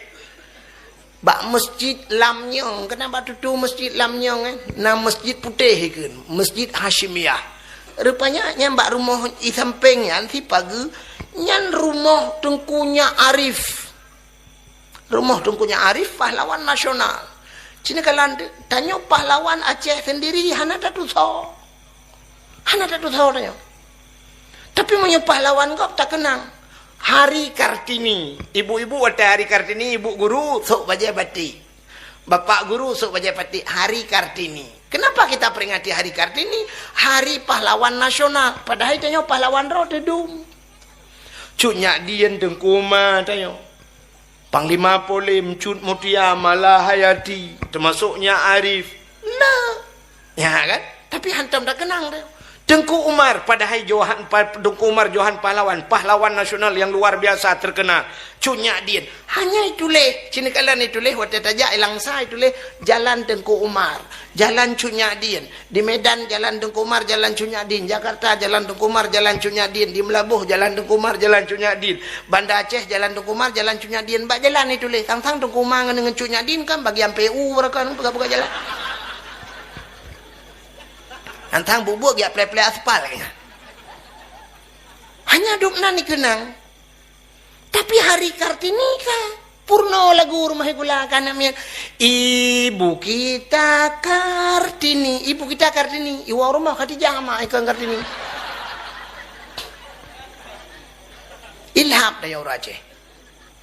Bak Masjid Lamnyong, keunan bak tutoe Masjid Lamnyong, eh. Na masjid putéh ikheun, Masjid Hasyimiyah. Rupanya nyan bak rumoh i sampéng nyan sipageue, nyan rumoh Teungku Nyak Arif. Rumoh Teungku Nyak Arif pahlawan nasional. Cina kalan tanyoe pahlawan Aceh sendiri hana tatusoe. Hana tatusoe tanyoe. Tapi meunyoe pahlawan gob takeunang. Hari Kartini. Ibu-ibu watée Hari Kartini, ibu guru sok bajée batik. Bapak guru sok bajée batik Hari Kartini. Kenapa kita peringati Hari Kartini? Hari pahlawan nasional. Padahai tanyoe pahlawan droe teudum. Cut Nyak Dien Teungku Umar tanyoe. Panglima Polem, Cut Mutia, Mala Hayati, termasuk Nyak Arif. Nah. Ya kan? Tapi hantom takeunang tu. Teungku Umar, padahai Johan, pa-, Teungku Umar Johan Pahlawan, pahlawan nasional yang luar biasa terkenal. Cut Nyak Dien. Hanya ituléh, cina kalan ituléh, watée tajak i Langsa ituléh, Jalan Teungku Umar, Jalan Cut Nyak Dien. Di Medan, Jalan Teungku Umar, Jalan Cut Nyak Dien. Jakarta, Jalan Teungku Umar, Jalan Cut Nyak Dien. Di Meulaboh, Jalan Teungku Umar, Jalan Cut Nyak Dien. Banda Aceh, Jalan Teungku Umar, Jalan Cut Nyak Dien. Bak jalan ituléh, sang-sang Teungku Umar ngon Cut Nyak Dien kan bagian P U, mereka peugah-peugah jalan. Sang-sang buet-buet geujak plé-plé aspal, ya. Hanya dum nan dikeunang. Tapi Hari Kartini ka purno lagu rumoh gula ka na miet. Ibu kita Kartini, ibu kita Kartini, iwoe rumoh Khadijah ma ikon Kartini. Ilham daya ureueng Aceh.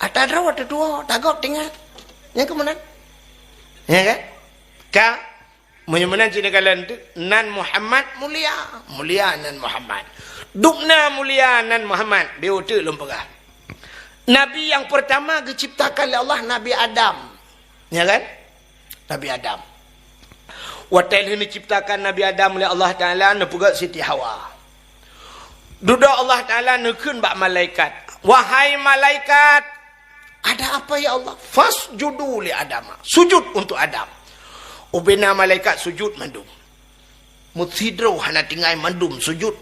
Ata droe teutuwo, tagop tingat. Nyang keumeunang. Ya kan? Ka Meunyoe meunan cit neukalon teuk, nan Muhammad mulia, mulia nan Muhammad. Dubna mulia nan Muhammad, beu teuk lôn peugah. Nabi nyang peurtama geuciptakan lé Allah Nabi Adam. Ya kan? Nabi Adam. Watée lheueh neuciptakan Nabi Adam lé Allah Taala, neupeugét Siti Hawa. Dudoe Allah Taala neukheun bak malaikat, "Wahai malaikat, ada apa ya Allah?" "Fasjudu li Adama." Sujud untuk Adam. Ubena malaikat sujud mandum. Meusidroe hana tinggai mandum sujud.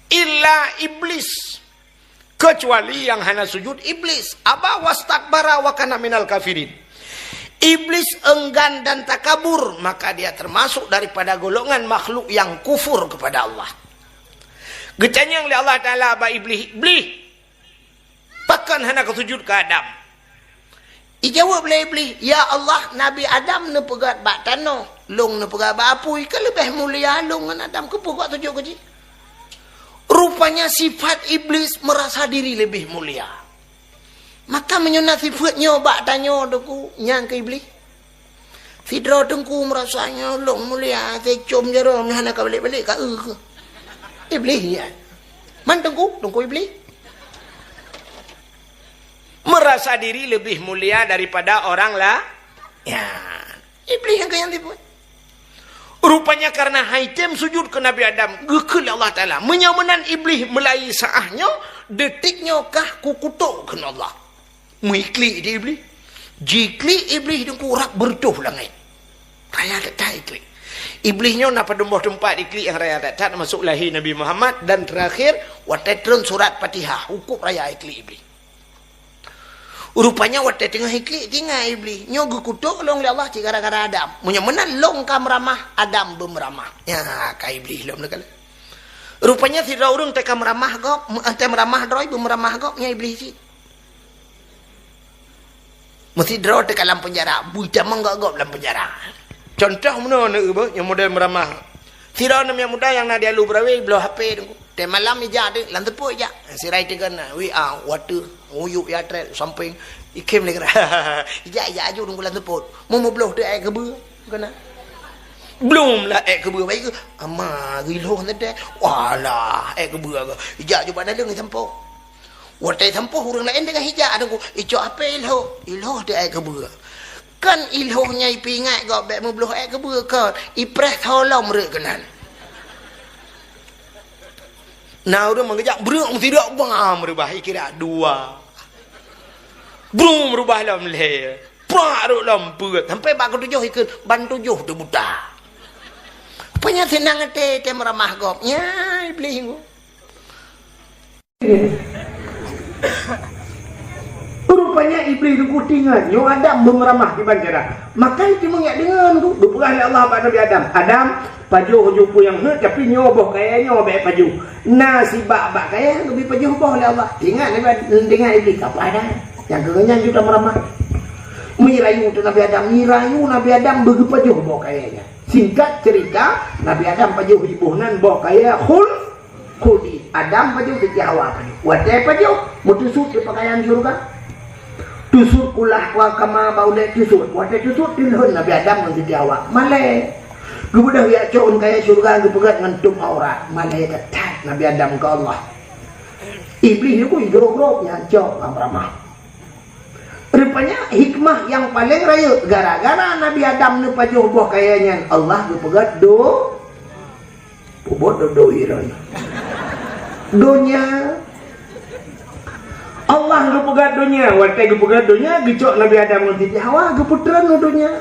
Illa Iblis. Kecuali nyang hana sujud Iblis. Aba wastakbara wa kana minal kafirin. Iblis enggan dan takabur, maka dia termasuk daripada golongan makhluk yang kufur kepada Allah. Geutanyong lé Allah Taala bak Iblih, "Iblih, pakon hana kasujud keu Adam?" Ijaweueb lé Iblih, "Ya Allah, Nabi Adam neupeugét bak tanoh, lôn neupeugét bak apui, ka leubeh mulia lôn ngon Adam, keupeue kujak sujud keu jih?" Rupanya sifat Iblis merasa diri lebih mulia. Maka meunyoe na sifeuet nyoe bak tanyoe Teungku, nyang keu Iblih. Sidroe Teungku meurasa nyoe lôn mulia, teucom jaroe nyoe hana ka balek-balek ka eu keuh. Iblih nyan. Man Teungku, Teungku Iblih. Merasa diri lebih mulia daripada orang la-, ya. Iblih nyang keu nyang tipu. Rupanya karena hai tem sujud keu Nabi Adam, geukheun lé Allah Taala. Meunyoe meunan Iblih meulai saah nyoe, detik nyoe kah kukutok kheun Allah. Meuiklik di Iblih. Jiklik Iblih Teungku rab beureutoh langét. Raya that-that iklik. Iblih nyoe na padum boh teumpat iklik nyang raya that-that, termasuk lahé Nabi Muhammad dan terakhir watée treun surat Fatihah, hukuk raya iklik Iblih. Rupanya watée teungoh iklik, tingai Iblih. Nyoe geukutok lôn lé Allah cit gara-gara Adam. Meunyoe meunan lôn ka meuramah, Adam beumeuramah. Nya, ka Iblih lom neukalon. Rupanya sidroe ureuëng teuka meuramah gob, me-, teuka meuramah droe, beumeuramah gob, nya Iblih cit. Meusidroe teuka lam penjara, bui tamong gob-gob lam penjara. Contoh meunoe neueu beuh, nyang model meuramah. Sidroe aneuk muda nyang na di Alue Beurawée, bloe H P Teungku. Teumalam ija deuek, lam seupôt ija. Sirai teugon na, W A, water, nguyuek ya trek, sampéng. Ikhém lé geura. Ija, ija aju Teungku lam seupôt. Mu meubloh teuh ék keubeue, keunan. Blom lah ék keubeue, baik ke? Ama, geuilhoh teuh. Walah, ék keubeue ke? Ija aju bak daleueng sampoe. Watée sampoe ureuëng laén deungon ija Teungku, icok H P ilhoh, ilhoh teuh ék keubeue. Kan ilhoh nyan ipeuingat gob bék meubloh ék keubeue kon, ipreh tholom reuek keunan. Na ureuëng meugeujak breuek meusidok bam reubah ikira dua. Brum reubah lom lhée. Prak reuek lom peuet. Sampai bak keutujoh ikheun ban tujoh teubuta. Rupanya seunang até teuh meuramah gob. Nya Iblih nyoe. Rupanya Iblih teungku teuingat, nyoe Adam beumeuramah kiban cara. Maka teuma nyak deungon tu, geupeugah lé Allah bak Nabi Adam, "Adam, pajoh ju peue nyang heuet, tapi nyoe boh kayèe nyoe bèk pajoh." Na sibak bak kayèe geubri pajoh boh lé Allah. Ingat Nabi Adam, deungon Iblih, "Ka peue Adam? Nyang keu nyan ju tameuramah." Meurayu teuh Nabi Adam, meurayu Nabi Adam beugeupajoh boh kayèe nyan. Singkat cerita, Nabi Adam pajoh iboh nan boh kayèe khul- Khuldi, Adam pajoh, Siti Hawa pajoh. Watèe pajoh, meuteusut di peukayan syeuruga. Teusut kulah wa kama bak ulèe teusut. Watèe teusut, teulhon Nabi Adam ngon Siti Hawa. Malèe. Geubeudôh jak cok ôn kayèe syeuruga geupeugèt ngon tuem aurat. Malèe that-that Nabi Adam keu Allah. Iblih nyoe ku igrôp-grôp nyan cok lam ramah. Rupanya hikmah nyang paleng rayeuk, gara-gara Nabi Adam neupajoh boh kayèe nyan, Allah geupeugèt do- Peubuet dodo iron. Donya. Allah geupeugah donya, watèe geupeugah donya, geucok Nabi Adam ngon Siti Hawa, geupeutreun u donya.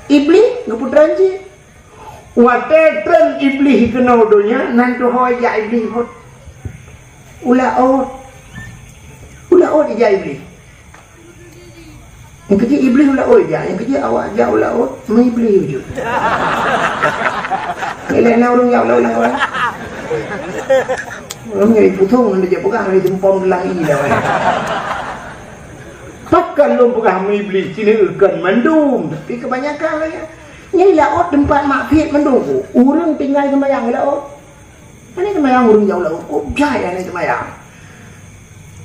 Iblih geupeutreun cit. Watèe treun Iblih keunoe donya, nan tuho ijak Iblih phon. U laôt. U laôt ijak Iblih. Nyang keujeuet Iblih u laôt jak, nyang keujeuet awak jak u laôt, meuiblih jeuet. Ilèe na ureueng jak u laôt nyang awai. Ureueng nyang ipusong ngon dijak peugah lagèe seumpom geulang ie dah awai. Pakon lôn peugah meuiblih, sineuk kon mandum, tapi keubanyakan lagèe nyan. Nyan laôt teumpat maksiet mandum. Ureueng tinggai seumayang laôt. Hana seumayang ureueng jak u laôt, kok jai hana seumayang.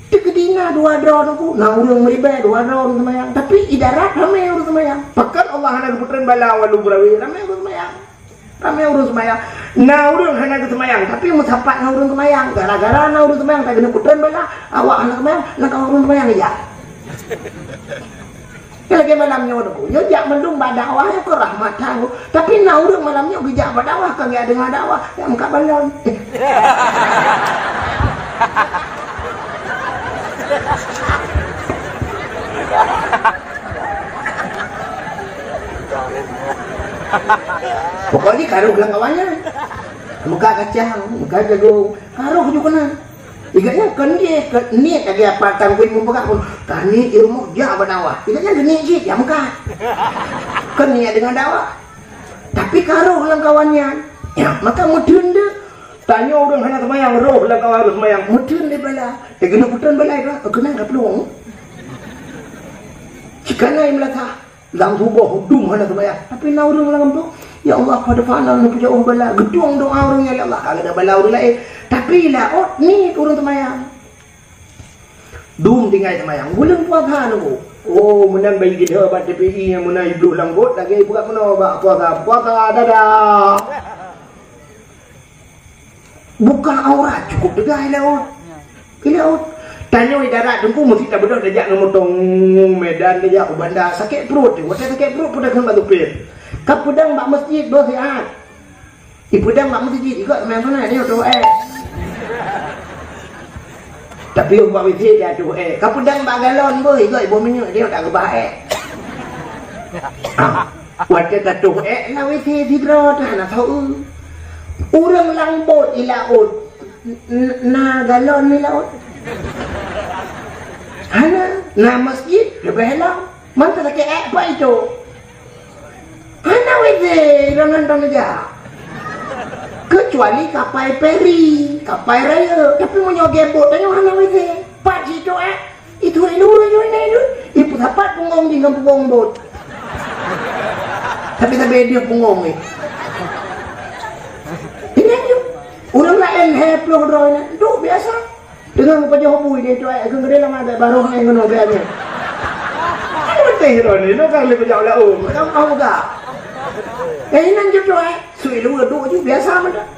Teukeudi na dua droe teungku, na ureueng meuribèe dua droe ureueng seumayang. Tapi i darat ramè ureueng seumayang. Pakon Allah hana geupeutreun bala walu beurawe, ramè ureueng seumayang. Ramè ureueng seumayang. Na ureueng hana geuseumayang, tapi meusapat ngon ureueng seumayang. Gara-gara na ureueng seumayang, ka geuneuk peutreun bala, awak hana seumayang, na kawan ureueng seumayang ijak. Lagèe malam nyoe tu, nyoe jak mandum bak dakwah, nyoe keu rahmat that. Tapi na ureueng malam nyoe geujak bak dakwah, ka geujak deungo dakwah, jak meukat balon. Pokok jih ka rôh lam kawan nyan. Meukat kacang, meukat jagong, ka rôh ju keunan. Ingat nyan kon jih, kon niet lagèe apa Tan Win meupeugah pun. Ka niet i rumoh jak bak dakwah. Ingat nyan geuniet cit, jak meukat. Kon niet deungon dakwah. Tapi ka rôh lam kawan nyan. Ya, maka meuteun deuh. Tanyoe ureueng hana seumayang, rôh lam kawan ureueng seumayang. Meuteun deuh bala. Eh, keuneuk peutreun bala itu, keunan ka plueng. Cit kana i meulatah. Lam tuboh dum hana seumayang. Tapi na ureueng lam gampông, "Ya Allah, padahai na neupeujak bala." Geutueng doa ureueng nyan, "Ya Allah, ka geuda bala ureueng laén." Tapi laôt niet ureueng seumayang. Dum tinggai seumayang. Buleuen puasa nunggu. Oh, meunan bayi geuda bak T P I nyang meunan ibloh lam got lagèe ipeugah meunoe bak puasa. Puasa dadah. Buka aurat cukup teuga i laôt. I laôt. Tanyoe i darat teungku meusti tabeudôh tajak ngon motong Medan tajak u Banda sakét pruet. Watèe sakét pruet peudong kheun bak supir. Ka peudong bak meuseujid beuh siat. Ipeudong bak meuseujid ikôt seumayang sunat nyoe tuh eh. Tapi ubak W C dia tuh eh. Ka peudong bak galon beuh ikôt iboh minyeuk dia tak keubah eh. Ah. Watèe tatuh ék lam W C sidroe teuh hana soe. Ureueng lam bot i laôt n-, na galon i laôt. Hana, na meuseujid leubeh lom. Mantong sakét ék pat itu. Hana W C, droeneuh hana jak. Keucuali kapai feri, kapai rayeuk. Tapi meunyoe gèt bot tanyoe hana W C. Pat situ ék. Itu ilèe ureueng nyoe nyan tu, ipeusapat punggong jih ngon punggong bot. Tapi sabe dia punggong ni. Ingat tu, ureueng laén lhèe ploh droe nyan, duek biasa. Deungon meupajoh bui dia tu, eh, keu geude lama dak baroh nyan ngon orang ni. Kan beuteh droe ni, lo kan lé bajak laôt, kan mau gak. Eh, inan je tu, eh, sui lu duek je biasa mantong.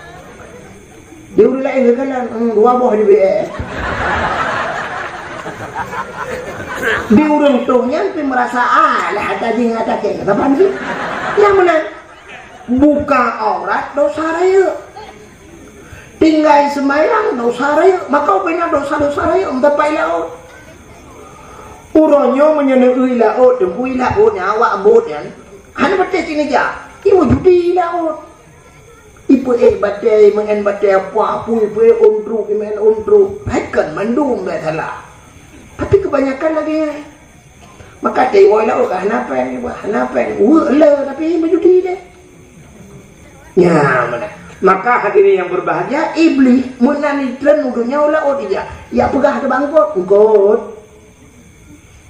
Di ureueng laén geukalon, hmm, dua boh di B S. Di ureueng toh nyan pih meurasa, ah, lah ata jih ngon ata kèe, kapan sih? Nyang meunan, buka aurat dosa rayeuk. Tinggai seumayang dosa rayeuk, maka ubena dosa-dosa rayeuk meusapat i laôt. Uroe nyoe meunyoe neueu i laôt, teungku i laôt nyan awak bot nyan, hana patéh cit neujak. I meujudi i laôt. Ipeuék batèe, imeu'en batèe, apui-apui, ipeuék ôn truk, imeu'en ôn truk. Hai kon mandum bèk salah. Tapi kebanyakan lagèe nyan. Maka teuwoe laôt ka hana péng, hana péng. Weuek le, tapi meujudi deh. Nya, mana? Maka hadirin yang berbahagia, Iblih meunan jitreun u donya u laôt ija. Ya peugah keu bak eungkôt, "Eungkôt,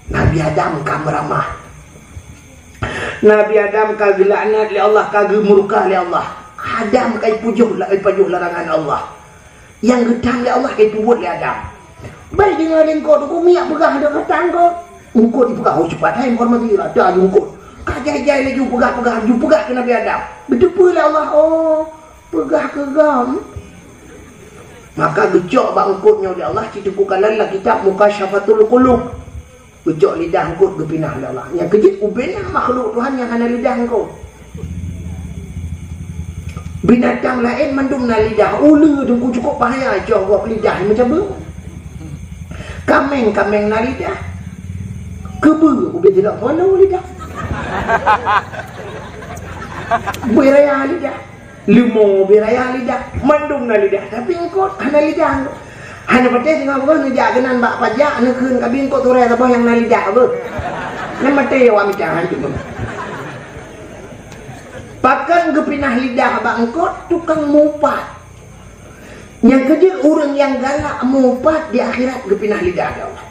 Nabi Adam ka meuramah. Nabi Adam ka geulaknat lé Allah, ka geumurka lé Allah. Adam ka ipujoh, ipajoh larangan Allah. Nyang geutam lé Allah ka ipeubuet lé Adam." Bai deungoe lé eungkôt, "Teungku, miyak peugah dah kata eungkôt." Eungkôt ipeugah, "Oh, cepat hai menghormati, rata laju eungkôt." Ka jai-jai laju peugah-peugah, laju peugah keu Nabi Adam. Geuteupeue lé Allah, "Oh, peugah keu gob." Maka geucok bak eungkôt nyoe lé Allah, cit teupeugah lam kitab Mukasyafatul Qulub. Geucok lidah eungkôt geupinah lé Allah. Nyang keujeuet ubena makhluk Tuhan nyang hana lidah eungkôt. Binatang laén mandum na lidah. Uleue teungku cukôp bahaya, cok gob lidah meucabeueng. Kaméng, kaméng na lidah. Keubeue ubé tidak polo lidah. Bui raya lidah. Leumo beu raya lidah, mandum na lidah, tapi eungkôt hana lidah. Hana patéh singoh beuh neujak keunan bak pajak, neukheun ka bingkôt turée saboh nyang na lidah beuh. Nyan maté awak mita hantu beuh. Pakon geupinah lidah bak eungkôt? Tukang mupat. Nyang keujeuet ureuëng nyang galak mupat di akhirat geupinah lidah lé Allah.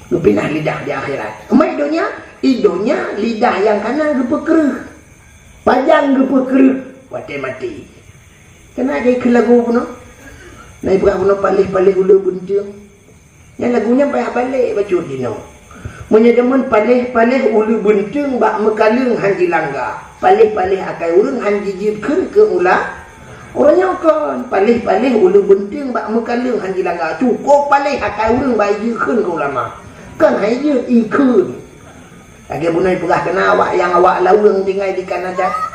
Geupinah lidah di akhirat. Eumai donya, i donya lidah nyang kana geupeukreueh. Pajan geupeukreueh watée maté. Keuneuk jai keu lagu bunoe. Na ipeugah bunoe paléh-paléh uleue beunteung. Nyan lagu nyan payah balek bacut jinoe. Meunyoe jameun paléh-paléh uleue beunteung bak meukaleueng han jilangga. Paléh-paléh akai ureuëng han jijeuet kheun keu ula. Uroe nyoe kon, paléh-paléh uleue beunteung bak meukaleueng han jilangga. Cukôp paléh akai ureuëng bak ijeuet kheun keu ulama. Kon han ijeuet, ikheun. Lagée bunoe peugah keunan awak nyang awak laweueng tinggai di Kanada.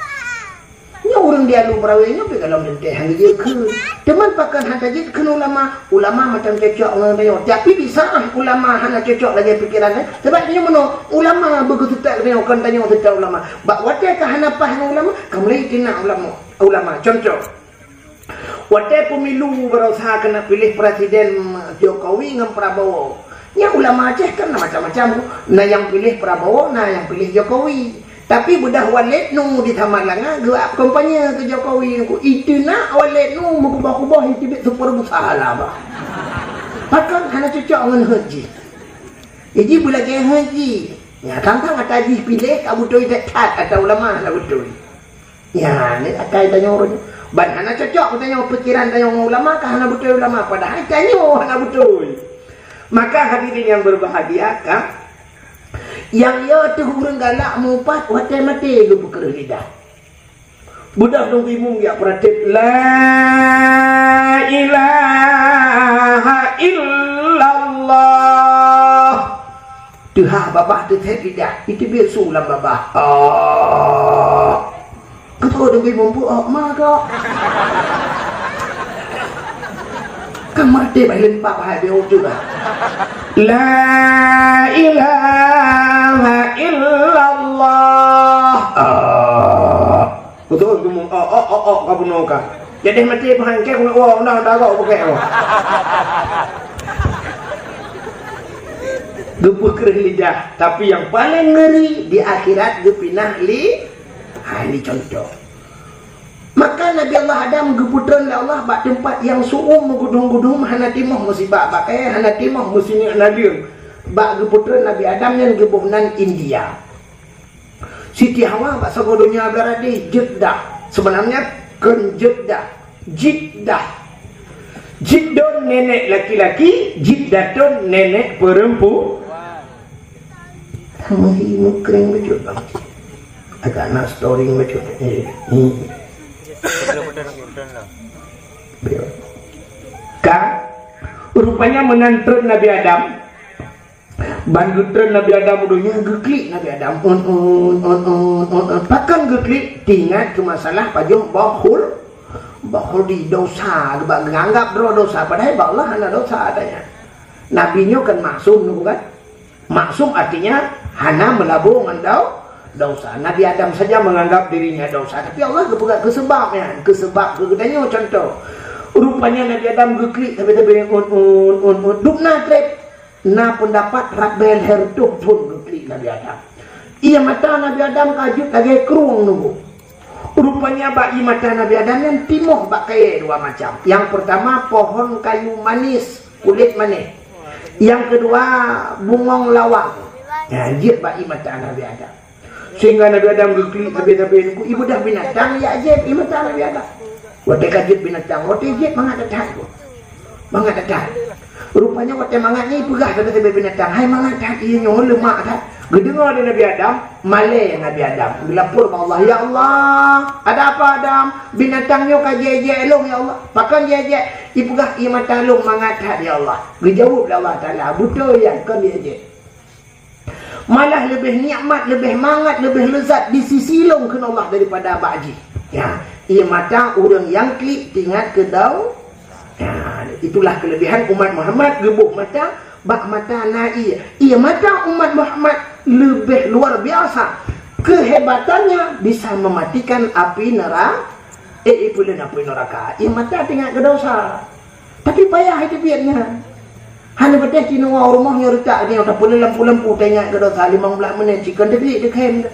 Nyoe ureuëng di Alu Meurawe nyoe pih golom teuntée han geujeuet kheun. Teuma pakon han tajeuet kheun ulama? Ulama macam cocok ngon tanyoe. Tapi di saát ulama hana cocok lagée pikeran, eh? Sabab nyoe meunoe, ulama beugeuteutap tanyoe, kon tanyoe teutap ulama. Bak watée ka hana paih ngon ulama, ka mulai tinak ulama. Ulama, contoh. Watée pemilu baroesa keuneuk piléh presiden Jokowi ngon Prabowo. Nyan ulama Aceh kan na macam-macam. Na nyang piléh Prabowo, na nyang piléh Jokowi. Tapi beudah Waled Nu di Samalanga geuap kampanye keu Jokowi nyan. Iteunak Waled Nu meukuboh-kuboh iteubiet super busa hala bah. Pakon hana cocok ngon heuet jih. Jadi beulagée heuet jih. Nya, tantang ata jih piléh ka beutôi that-that ata ulama hana beutôi. Nyan, ni akai tanyoe ureuëng. Ban hana cocok tanyoe pikiran tanyoe ngon ulama, ka hana beutôi ulama, padahai tanyoe hana beutôi. Maka hadirin yang berbahagia, ka, nyang yo teuh ureuëng galak mupat watée maté geupeukreueh lidah. Beudah dong imum ya pratik, "La ilaha illallah." Teuhah babah teuthét lidah, iteubiet su lam babah. Oh. Keutoe demi mumpuk, oh, ma kok. Kan maté bah lempak hai beu tu lah. La ilaha illallah. Oh. Beutôi geumeu'ok, ok, ok, ok, ka bunoe ka. Jadi maté peuhan keu bunoe, wah, undang, undang, ok, bukai, oh. Geupeukreueh lidah, tapi nyang paleng ngeri di akhirat geupinah li-, ha, li contoh. Maka Nabi Allah Adam geupeutreun lé Allah bak teumpat nyang su'um meugudum-gudum, hana timoh meusibak bak kayèe, hana timoh meusineuk naleueng. Bak geupeutreun Nabi Adam nyan geuboh nan India. Siti Hawa bak sagoe donya beuladeh Jeddah. Sebenarnya kon Jeddah, Jiddah. Jiddon nenek laki-laki, Jiddatun nenek perempuan. Meuhi meukreng bacut bang. Agak na story bacut. Eh, hmm. Ka, rupanya meunan treun Nabi Adam. Ban geutreun Nabi Adam u donya, geuklik Nabi Adam. Un, un, un, un, un, un. Pakon geuklik? Teuingat keu masalah pajoh boh khul-, boh khuldi, dosa, geuba-, geuanggap droe dosa, padahai bak Allah hana dosa adanya. Nabi nyoe kan maksum, bukan? Maksum artinya hana meulabô ngon dau-, dosa. Nabi Adam saja menganggap dirinya dosa, tapi Allah geupeugah keu seubab nyan, keu seubab keu geutanyoe contoh. Rupanya Nabi Adam geuklik sabe-sabe, un, un, un, un, dum na treb. Na peundapat rab bèe lhèe reutôh thôn geuklik Nabi Adam. Ié mata Nabi Adam ka jeuet lagèe krueng nunggu. Rupanya bak ié mata Nabi Adam nyan timoh bak kayèe dua macam. Nyang peurtama pohon kayu manis, kulét manis. Nyang keudua bungong lawang. Nyan jeuet bak ié mata Nabi Adam. Sehingga Nabi Adam geuklik sabe-sabe nunggu ié beudôh binatang jak jieb ié mata Nabi Adam. Watèe ka jeuet binatang, watèe jieb mangat that-that. Mangat that-that. Rupanya watèe mangat nyan ipeugah sabe-sabe binatang, "Hai mangat that ié nyoe, leumak that." Geudeungoe lé Nabi Adam, malèe Nabi Adam. Geulapor bak Allah, "Ya Allah, ada apa Adam? Binatang nyoe ka jieb-jieb lôn ya Allah." "Pakon jieb-jieb?" "Ipeugah ié mata lôn mangat that ya Allah." Geujaweueb lé Allah Taala, "Beutôi nyan, kon jieb-jieb." Malah leubeh nikmat, leubeh mangat, leubeh leuzat di sisi lôn kheun Allah daripada bak jih. Ya, ié mata ureueng nyang klik teuingat keu dau-, ya, itulah kelebihan umat Muhammad geuboh mata bak mata na ié. Ié mata umat Muhammad leubeh luar biasa. Kehebatannya bisa mematikan api nera-, eh, ié peue lôn api neuraka. Ié mata teuingat keu dosa. Tapi payah iteubiet nyan. Hana patéh ci nyoe u rumoh nyoe reutak nyoe tapeuleumpu-lempu teuingat keu dosa limong blah menit ci kon teubiet teukhém.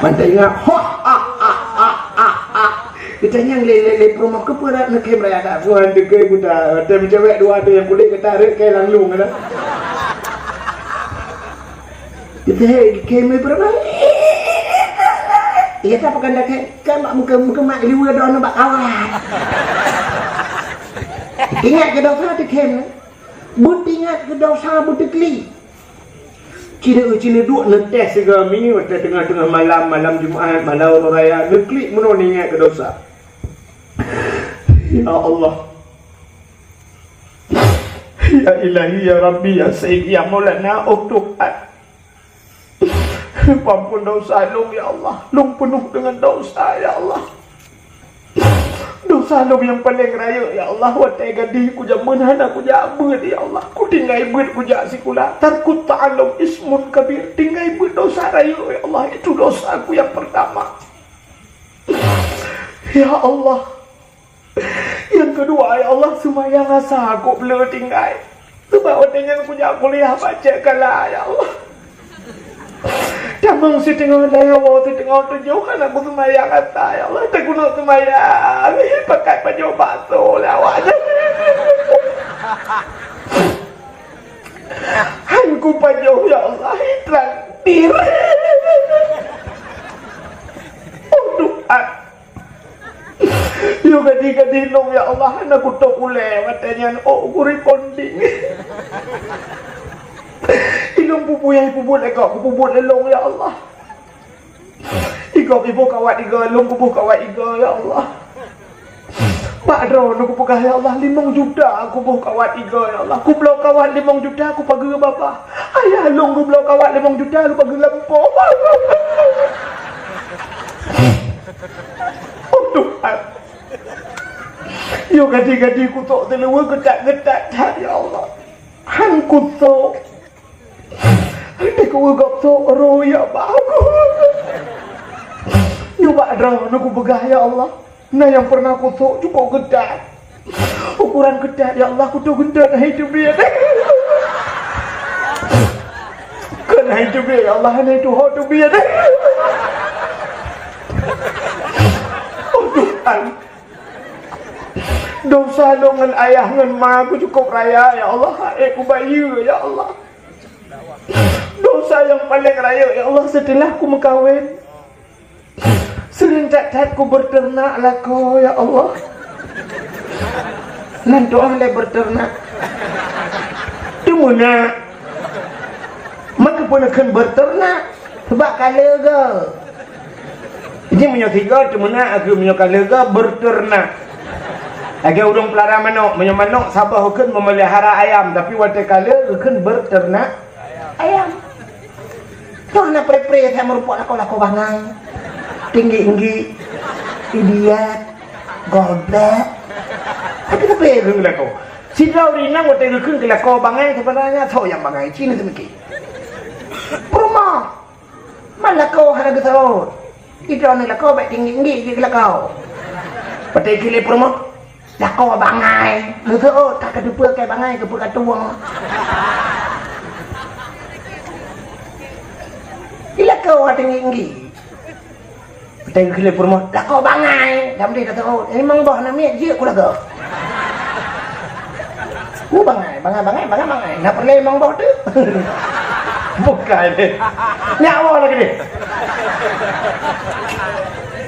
Ban teuingat, ha, ha, ha. Geutanyong lé, lé, lé peurumoh, "Keupeue rot neukhém raya that?" "Tuhan teukhém buta, watèe meucewek dua teuh nyang kulét gata rhot kèe lam lueng dah." Geutanyong, "Khém peurumoh?" "Iya, ta pakon dah khém?" "Kan bak muka, muka mak liweue droeneuh bak kawat." Ingat keu dosa teukhém. Beuingat keu dosa beuteukli. Cina-cina duek neuteh sigoe mi, watèe teungoh-teungoh malam, malam Jumat, malam uroe raya, neuklik meunoe ingat keu dosa. Ya Allah. Ya Ilahi, ya Rabbi, ya Sayyid, ya Maulana, oh Tuhan. Peuampon dosa lôn, ya Allah. Lôn peunoh deungon dosa, ya Allah. Dosa lôn nyang paleng rayeuk, ya Allah. Watèe gadih kujameun hana kujak beuet, ya Allah. Kutinggai beuet kujak sikula. Tarkut ta'allum ismun kabir. Tinggai beuet dosa rayeuk, ya Allah. Itu dosaku nyang peurtama. Ya Allah. Nyang keudua, ya Allah, seumayang asa kok le tinggai. Sabab watèe nyan kujak kuliah bak Cek Kala, ya Allah. Tamong siteungoh lhèe, woe siteungoh tujoh, hana kuseumayang asa, ya Allah. Teukunok seumayang, pakai pajoh bakso lé awak nyan. Han kupajoh, ya Allah, traktir. Oh Tuhan. Yôh gadih-gadih lôn, ya Allah, hana kutôp ulèe watèe nyan, ôk kuriponding. Ilôn peubuet, peubuet lé gob, peubuet lé lôn, ya Allah. Igob iboh kawat igoe, lôn kuboh kawat igoe, ya Allah. Bak droeneuh kupeugah, ya Allah, limong juta kuboh kawat igoe, ya Allah. Kubloe kawat limong juta kupageue babah. Ayah lôn geubloe kawat limong juta lôn pageue lampôh. Oh Tuhan. Yôh gadih-gadih kutok teuluweue geutak-geutak that, ya Allah. Han kutok. Teuka gob sok roh ya bak aku. Nyoe bak droeneuh kupeugah, ya Allah. Na nyang pernah kusok cukôp geudat. Ukuran geudat, ya Allah, kuto geudat hai teubiet. Kon hai teubiet, ya Allah, hai tuho teubiet. Oh Tuhan. Dosa lôn ngon ayah ngon ma ku cukôp raya, ya Allah, hai kubayeue, ya Allah. Dosa nyang paleng rayeuk, ya Allah, seuteulah kumeukawen. Seuring that-that kubeureuternak lakoe, ya Allah. Nan doa lé beureuternak. Teumeunak. Meukeupeu neukheun beureuternak? Sabab ka leuga. Jadi meunyoe sigoe teumeunak, aku meunyoe ka leuga beureuternak. Lagèe ureueng peulara manok, meunyoe manok saboh kheun meumelihara ayam, tapi watèe ka leuga kheun beureuternak ayam. Toh na pre-pre saya meureumpok lakoe-lakoe bangai. Tinggi-tinggi, idiot, goblok. Tapi, tapi kheun lakoe. Sidroe ureueng inong watèe geukheun keu lakoe bangai, sebenarnya soe nyang bangai, cit na teumiki. Peurumoh. Man lakoe hana geusaut. Sidroe ureueng lakoe bèk tinggi-tinggi jih keu lakoe. Watèe kheun lé peurumoh. Lakoe bangai. Neuseuôt, ka kateupeue keu bangai, keupeue ka tuwoe. Di lakoe watèe ngieng-ngieng. Watèe geukheun lé peurumoh, lakoe bangai. Lam deh ka teuôt. Memang boh na miet jeuet ku lakoe. Ku bangai, bangai, bangai, bangai, bangai. Na peureulèe memang boh teuk. Bukai deh. Nyak awak lagi deh.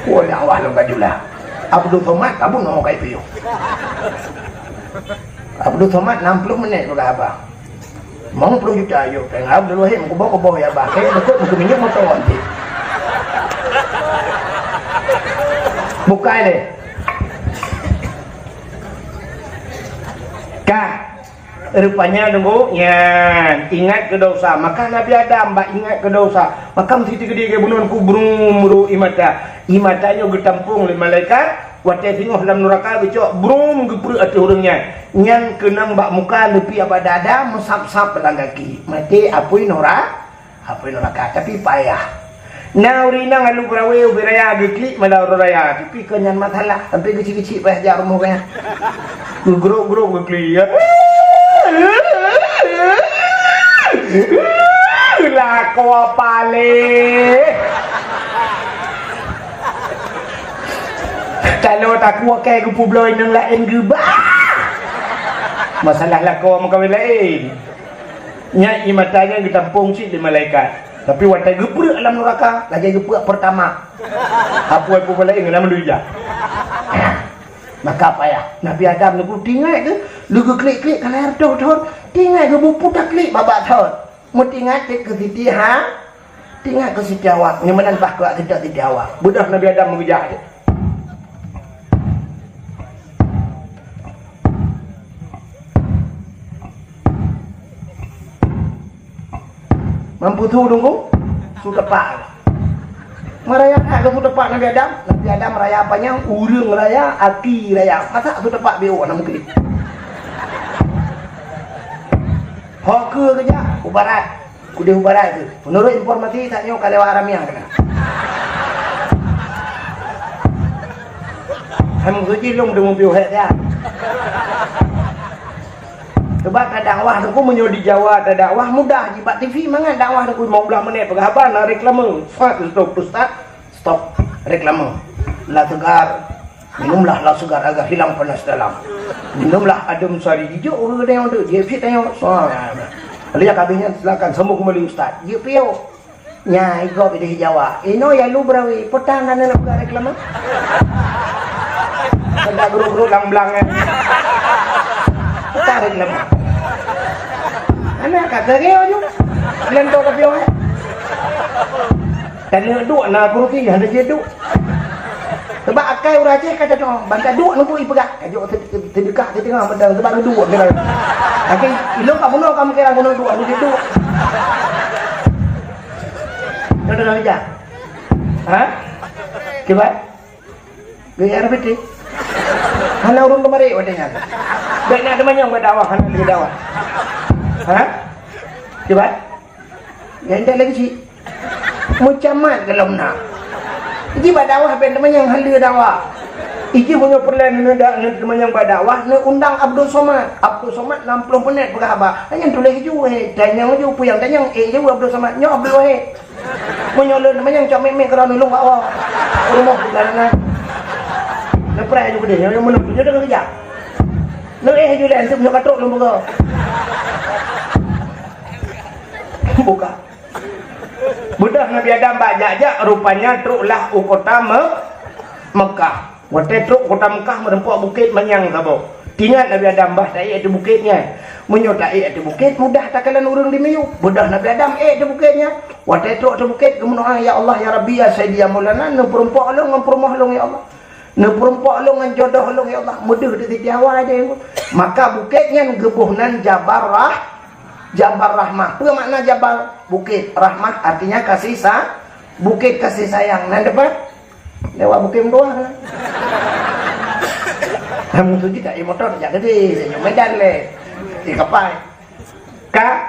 Oh, nyak awak lom baju lah. Abdul Somad, ka bunoe ka ipiôh. Abdul Somad enam puluh menit peugah haba. Limong puluh juta, yuk, péng Abdul Wahid meukuboh-kuboh ya, bah. Kayak beutôi meukeumiyueb moto nanti. Bukai deh. Ka. Rupanya nunggu nyan, ingat keu dosa. Maka Nabi Adam bak ingat keu dosa. Maka meusitigedie geubunon ku brum ru ie mata. Ie mata nyoe geutampong lé malaikat, watèe singoh lam nuraka geucok brum geupreuek ateueh ureueng nyan. Nyan keunong bak muka, leupie bak dada, meusab-sab lam gaki. Maté apui nura-, apui nuraka, tapi payah. Na ureueng inong alu geurawé ubé raya geuklik mala uroe raya, tapi kon nyan masalah, sampai geuchik-geuchik payah jak rumoh gobnyan. Geugrok-grok geuklik. Lakoe paléh. Kalau takue keu geupubloe inong laén geuba. Masalah lakoe meukawen laén. Nyan ie mata nyan geutampong cit lé malaikat. Tapi watèe geupreuek lam nuraka, lagèe geupreuek Pertamax. Apui-apui laén ngon meuluya. Maka payah. Nabi Adam nyoe tinggai geuh, lé geuklik-klik ka lhèe reutôh thôn, tinggai geuh bupu taklik babah thôn. Meutinggai teuk keu Siti Ha-, tinggai keu Siti Hawa. Nyoe meunan bah keu kita Siti Hawa. Beudôh Nabi Adam meugeujak teuk. Mampu su dungku? Su tepak. Meuraya that keu su tepak Nabi Adam. Nabi Adam raya panyang, ureueng raya, aki raya. Masa su tepak biôh na mungkin? Ho keue geujak u barat. Keudeh u barat tu. Meunurot informasi, tanyoe ka lewat Haramia keunan. Hai meusuci lôn deungon piôh hék siat. Sebab tadakwah teungku, meunyoe di Jawa tadakwah mudah jih, bak T V mangat dakwah teungku, limong blaih menit peugah haba na reklame. Ustaz, stop, ustaz, stop reklame. La Segar, minumlah La Segar agar hilang panas dalam. Minumlah Adem Sari, jijok ureueng geutanyoe tu, jeuet fit tanyoe. Soe. Lalu nyang ka habéh nyan silakan sambung kembali ustaz. Jeuet piôh. Nya, igob ideh Jawa. Inoe ya lu beurawi, peue tan hana neupeugah reklame? Peugah gru-gru lam blang, eh. Peue tan reklame? Hana ka geureu ju. Leuntô ka piôh, eh. Taneuk duek na kurusi, hana jeuet duek. Sebab akai ureueng Aceh ka cocok, ban ka duek neubui peugah. Ka jok te-, te-, teudeukah teudeungah mantong, sebab neuduek kira. Tapi ilôn ka bunoe ka meukira bunoe duek, hana jeuet duek. Ka deungoe ija? Ha? Kiban? Gaya R P T? Hana ureueng keumarit watèe nyan. Bèk na teumanyong bak dakwah, hana lé dakwah. Ha? Kiban? Gaya intat lagi cit. Meucamat golom na. Iji bak dakwah bèk teumanyong hana lé dakwah. Iji meunyoe peureulèe neuda-, neuteumanyong bak dakwah, neuundang Abdul Somad. Abdul Somad enam puluh menit peugah haba. Hana tuléh ju, eh, tanyong ju, peue nyang tanyong, eh, ju Abdul Somad. Nyoe Abdul Wahid. Meunyoe lôn manyang cok mik-mik keudroe nulông bak woe. Rumoh di dalam na. Neupreh aju keudeh, nyoe meunang, nyoe deungon keujak. Neuéh aju lé, anteuk nyoe ka trok lôn buka. Buka. Beudôh Nabi Adam bak jak-jak, rupanya troklah u kota Me-, Mekah. Watèe trok kota Mekah, meureumpok bukét manyang saboh. Teuingat Nabi Adam bah taék ateueh bukét nyan. Meunyoe taék ateueh bukét, mudah takalon ureueng di miyueb. Beudôh Nabi Adam ék ateueh bukét nyan. Watèe trok ateueh bukét, geumeudoa, "Ya Allah, ya Rabbi, ya Sayyidi, ya Maulana, neupeureumpok lôn ngon peurumoh lôn, ya Allah. Neupeureumpok lôn ngon jodoh lôn, ya Allah." Meudeuh di Siti Hawa deh. Maka bukét nyan geuboh nan Jabal Rah-, Jabal Rahmah. Peue makna Jabal? Bukét. Rahmah artinya kasih sa-, bukét kasih sayang. Nan depan? Lewat Bukét Meutuah. Kamu tu juga, eh, motor jak gede, senyum Medan leh. Di kapai. Ka,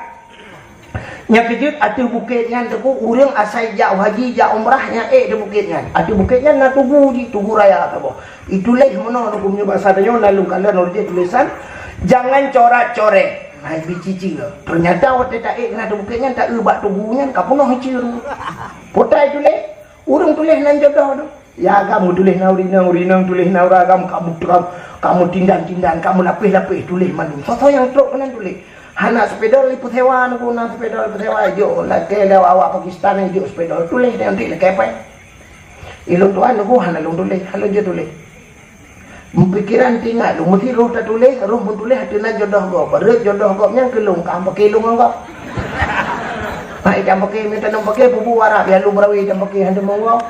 Nyang keujeuet ateueh bukét nyan, Teungku, ureuëng asai jak haji, jak umrah, nyan ék di bukét nyan. Ateueh bukét nyan na tugu jih, tugu raya saboh. Ituléh meunoe, Teungku, meunyoe basa tanyoe na lôn kalon ureuëng jih tulésan, jangan corat-corét. Hai bicicil. Ternyata watée taék keunan ateueh bukét nyan, taeu bak tugu nyan, ka peunoh iceue. Peue ituléh? Ureuëng tuléh nan jodoh tu. Ya, kamu tuléh na ureuëng inong, ureuëng inong tuléh na ureuëng agam, kamu, kamu, kamu tindan-tindan, kamu lapéh-lapéh tuléh mandum. Soe-soe nyang trok keunan tuléh. Hana sepeda lé peusewa, Teungku, na sepeda lé peusewa, jok lakée lé awak Pakistan, jok sepeda tuléh, nanti lakée pai. Ilôn tuan, Teungku, hana lôn tuléh, hana lôn jeuet tuléh. Pikiran teuingat lôn, meusti roh tatuléh, roh meutuléh ateueh nan jodoh gob. Rot jodoh gob nyan keu lôn, ka paké lôn ngon gob. Hai, ka paké, minta lôn paké, pubu Arab, ya lôn beurawi, ka paké, hana monggo.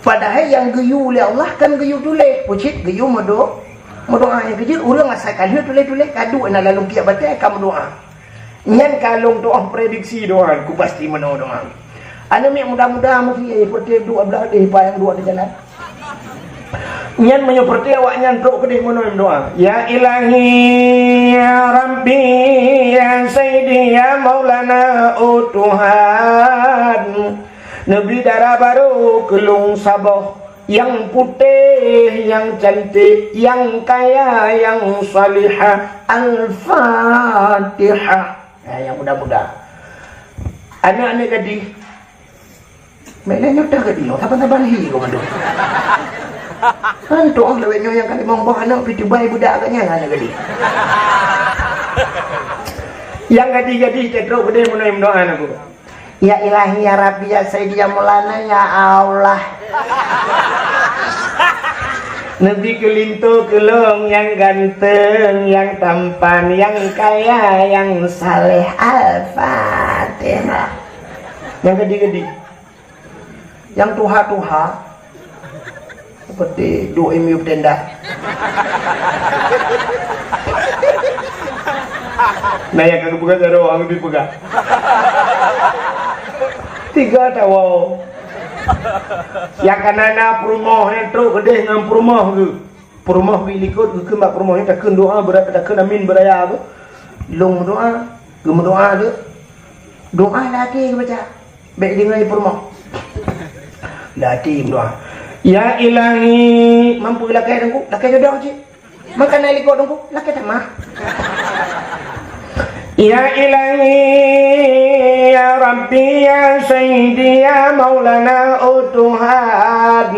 Padahai nyang geuyue lé Allah kan geuyue tuléh. Peue cit geuyue meudo-, meudoá. Nyang keujeuet ureuëng asai ka lheueh tuléh-tuléh, ka duek na lam kitab batée ka meudoá. Nyan ka lôn tuoh prediksi doá, ku pasti meunoe doá. Aneuk miet muda-muda meusti, eh, seperti dua belah deh, pa nyang dua di jalan. Nyan meunyoe seperti awaknyan trok keudeh meunoe meudoá, "Ya Ilahi, ya Rabbi, ya Sayyidi, ya Maulana, oh Tuhan, neubri dara barô keu lôn saboh." Nyang putéh, nyang cantik, nyang kaya, nyang salihah. Al-Fatihah. Nah, nyang muda-muda. Aneuk-aneuk gadih. Mek lé nyoe dah gadih, saban-saban hi keu mandum. Kan tuoh lawét nyoe nyang ka limong boh aneuk, pih tubai budak agaknya aneuk gadih. Nyang gadih-gadih teutrok keudeh meunoe meudoá, Teungku. Ya Ilahi, ya Rabbi, ya Sayyidi, ya Maulana, ya Allah. Neubri keu linto keu lôn nyang ganteng, nyang tampan, nyang kaya, nyang saleh. Al-Fatihah. Nyang gadih-gadih. Nyang tuha-tuha. Seperti duek imiup tenda. Nah, nyang ka geupeugah jaroe, hana dipeugah. Tiga tawoe. Nyang ka na peurumoh nyang trok keudeh ngon peurumoh geuh. Peurumoh geuh likot geukheun bak peurumoh nyan, takheun doá beura-, takheun amin beuraya geuh. Lôn meudoá, geumeudoá geuh. Doá lagée geubaca. Bék deungoe peurumoh. Lati meudoá. Ya Ilahi, mampu lakée Teungku, lakée jodoh cit. Maka na likot Teungku, lakée tamah. Ya Ilahi, ya Rabbi, ya Sayyidi, ya Maulana, oh Tuhan.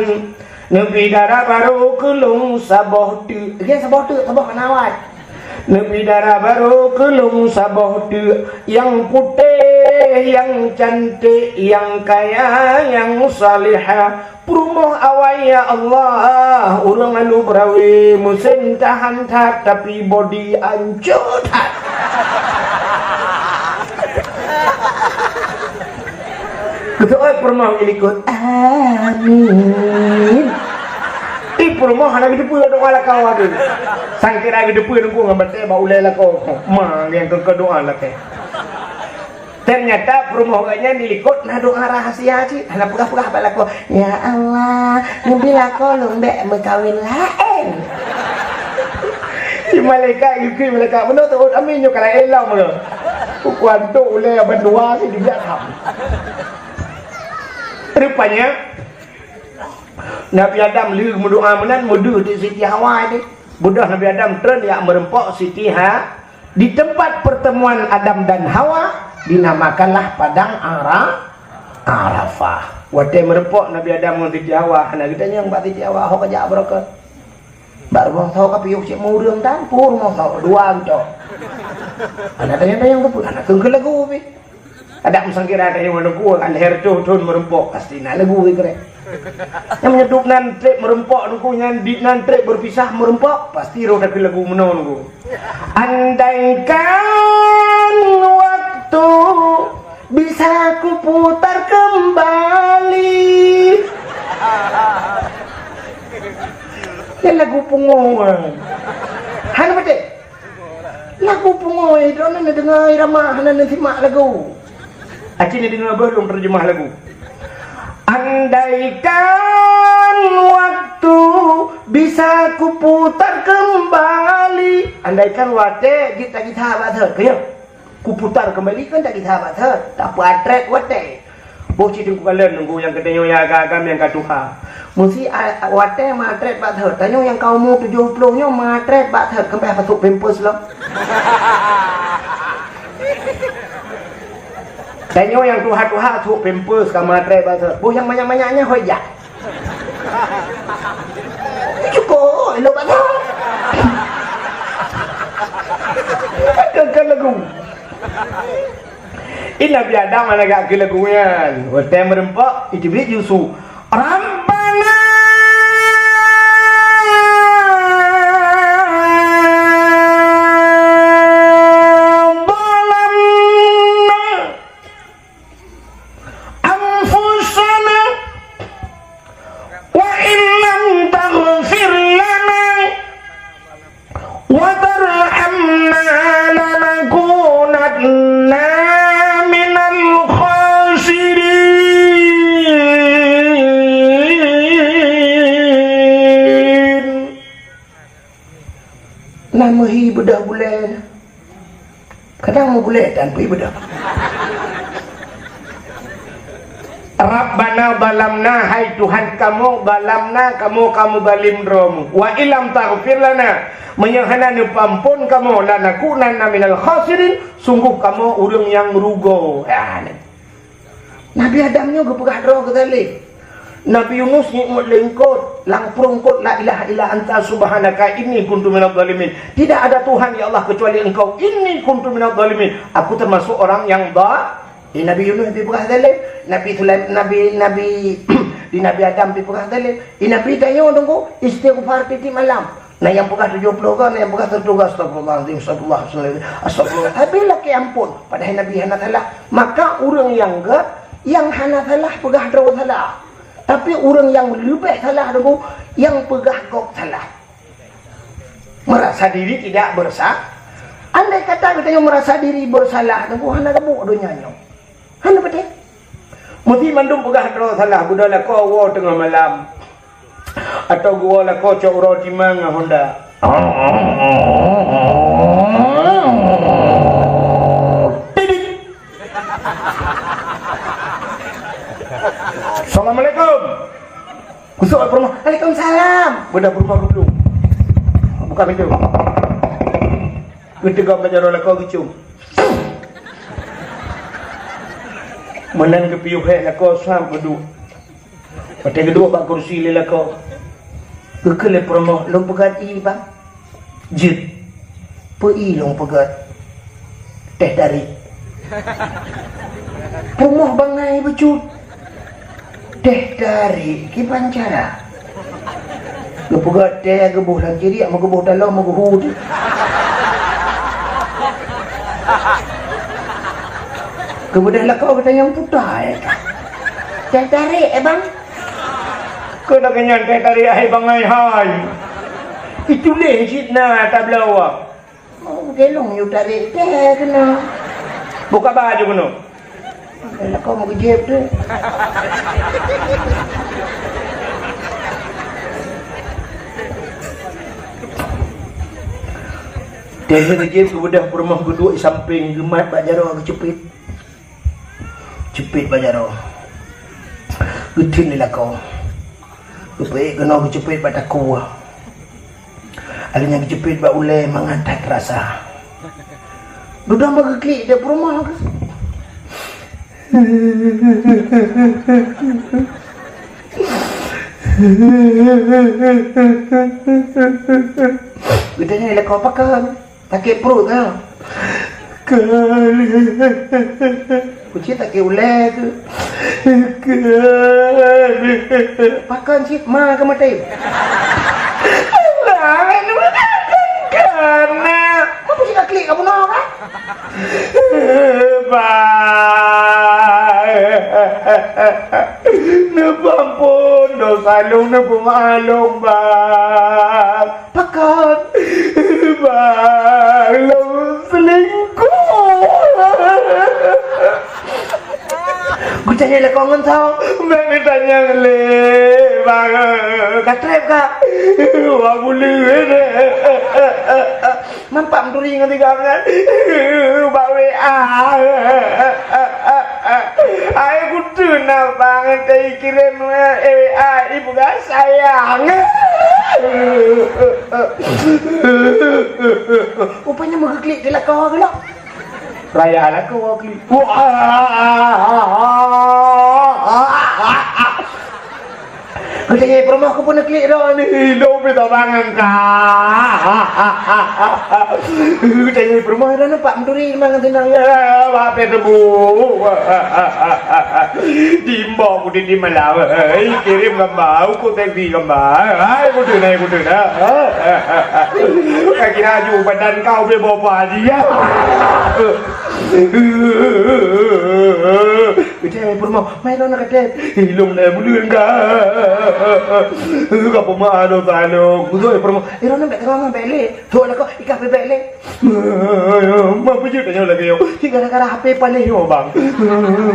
Neubri dara barô keu lôn saboh teuk. Lagée saboh teuk, saboh hana awai. Neubri dara barô keu lôn saboh teuk, nyang putéh, nyang cantik, nyang kaya, nyang salihah. Peurumoh awai, ya Allah, ureuëng alu beurawi, musém tahan that, tapi bodi ancô that. Beutôi peurumoh geulikot. Amin. Ih, peurumoh hana geuteupeue doa lakoe tu. Sangkira geuteupeue Teungku ngon batée bak ulée lakoe. Ma nyang keu doa lakée. Ternyata peurumoh geuh nyan dilikot na doa rahasia cit. Hana peugah-peugah bak lakoe. Ya Allah, neubri lakoe lôn bék meukawen laén. Di malaikat geukheun malaikat, "Meunoe teuôt amin nyoe ka laén lom." Kuantok ulée bandua si dibiak tham. Rupanya, Nabi Adam lheueh meudoá meunan, meudeuh di Siti Hawa nyan. Beudôh Nabi Adam treun jak meureumpok Siti Ha-, di tempat pertemuan Adam dan Hawa dinamakanlah Padang Ara-, Arafah. Watée meureumpok Nabi Adam ngon Siti Hawa, hana geutanyong bak Siti Hawa, "Ho kajak barokon?" Bak rumoh soe ka piôh cit ureuëng tan, peue rumoh soe dua geucok. Hana tanyong-tanyong keupeue, hana kheun-kheun lagu pih. Adak meusangkira tanyong ngon Teungku, ka lhée reutôh thon meureumpok, pasti na lagu pih keureh. Nyang meunyoe dub nan treb meureumpok Teungku, nyan di nan treb beupisah meureumpok, pasti roh takheun lagu meunoe Teungku. Andaikan waktu bisa kuputar kembali. Nyan lagu pungo. Hana beutôi. Lagu pungo, eh, droeneuh neudeungoe irama, hana neusimak lagu. Aci neudeungoe beuh lôn teurjeumah lagu. Andaikan waktu bisa kuputar kembali. Andaikan watée jeuet tagisa bak thot, keu nyoe. Kuputar kembali kan tagisa bak thot, tapeuatrét watée. Boh cit teungku kalon nunggu nyang geutanyoe nyang agam-agam nyang ka tuha. Meusi a-, a-, watée meuatrét bak thot, tanyoe nyang ka umu tujoh ploh nyoe meuatrét bak thot, keumpéh pasoe pampers lom. Tanyoe nyang tuha-tuha sôk pampers ka meuatrét bak thot. Boh nyang manyak-manyak nyan hôi jak. Cukôp, elok bak thot. Kan, kan lagu. Ini Nabi Adam hana geukheun lagu nyan. Watée meureumpok, iteubiet Yusuf. Rabbana zalamna anfusana wa in lam taghfir lana wa tarhamna lanakunanna minal khasirin. Na meuhi beudôh bulée. Kadang meugulée tan pih beudôh. Rabbana zalamna, hai Tuhan kamoe, zalamna, kamoe ka meuzalim droe mu. Wa illam taghfir lana, meunyoe hana neupeuamphon kamoe, lanakunanna minal khasirin, sunggoh kamoe ureuëng nyang rugoe. Ah, nyan. Nabi Adam nyoe geupeugah droe geuzalim. Nabi Yunus ngieng lé eungkôt, lam prueng eungkôt, "La ilaha illa anta subhanaka inni kuntu minadh dhalimin." Tidak ada Tuhan, ya Allah, kecuali Engkau. Inni kuntu minadh dhalimin. Aku termasuk orang yang dha-, di Nabi Yunus dipeugah zalim. Nabi Sulaim-, Nabi, Nabi, di Nabi Adam dipeugah zalim. Di Nabi tanyoe tunggu istighfar tiep-tiep malam. Na nyang peugah tujoh ploh goe, na nyang peugah sireutoh goe, "Astagfirullahalazim, astagfirullahalazim, astagfirullah." Tapi lakée amphon, padahai Nabi hana salah. Maka ureuëng nyang gét, nyang hana salah peugah droe salah. Tapi ureuëng nyang leubeh salah droe, nyang peugah gob salah. Merasa diri tidak bersa-, andai kata geutanyoe merasa diri bersalah, droe hana geubuet donya nyoe. Hana beutôi. Meusti mandum peugah droe salah, beudôh lakoe woe teungoh malam. Atawa geuwoe lakoe cok uroe timang ngon honda. Tidit. Assalamualaikum. Kusok peurumoh. Waalaikumsalam. Beudôh peurumoh geuplong. Buka pintu. Geuteugah bak jaroe lakoe geucum. Meunan geupiôh hék lakoe sam geuduek. Watée geuduek bak kursi lé lakoe, geukheun lé peurumoh, "Lôn peugöt ié, Bang." "Jeuet." "Peue ié lôn peugöt?" "Teh tarék." Peurumoh bangai bacut. "Teh tarék, kiban cara?" Geupeugöt teh geuboh lam ciriek, meugeuboh taloe, meugeuhu teuh. Geubeudôh lakoe geutanyong, "Peue teh?" "Teh tarék, eh, Bang." Keu lagée nyan teh tarék hai bangai hai. Ituléh cit na tabloe. Oh, gelong yue tarék teh keunoe. Buka baju keunoe. Lakoe meugeujeb teuh. Teh geujeb geubeudôh peurumoh geuduek sampéng geumat bak jaroe geuceupet. Ceupet bak jaroe. Geutheun lé lakoe. Geupeuék keunoe geuceupet bak takue. Lheueh nyan geuceupet bak ulée mangat that rasa. Dudoe bak geuklik di peurumoh keuh. Geutanyong lé lakoe, "Pakon?" Sakét pruet ka? Ka lheueh. Kucing sakét ulée keuh? Ka lheueh. Pakon cit ma ka maté? Lah, ka na. Ma kucing ka klik ka bunoe ka? Bang. Neupeuampôn dosa lôn, neupeumaklum, Bang. Pakon? Bang, lôn seulingkoh. Tanya lakoe ngon soe? Bèk neutanyong lé, Bang. Ka trép ka? Wah, buleuen. Nampak meuturi ngon tiga nyan. Bak W A. Hai, kuteuna, Bang, teukirim, eh, W A, ibu kan sayang. Rupanya meugeklik di lakoe geulak. Raya lakoe klik. Wah. Geutanyong peurumoh keupeue neuklik droe ni, lôn pih tabangang ka. Geutanyong peurumoh droe nampak meuturi memang senang. Ya, bak pèh teumbu. Dimbok ku di malam. Hei, kirim gambar, uku seksi gambar. Hai, kudu na, kudu na. Ka kira aju badan kau boleh bawa apa aja ya. Kecil peurumoh, mai lôn nak kecil. Ilong dah bulan ka. Ka pemah dosa lo. Kudoi peurumoh. Eh, lôn nak bèk tengah bèk lé. Thok nak kau ikan bèk lé. Mak peujeuet tanyoe lagèe nyoe. Cit gara-gara H P paléh nyoe, Bang.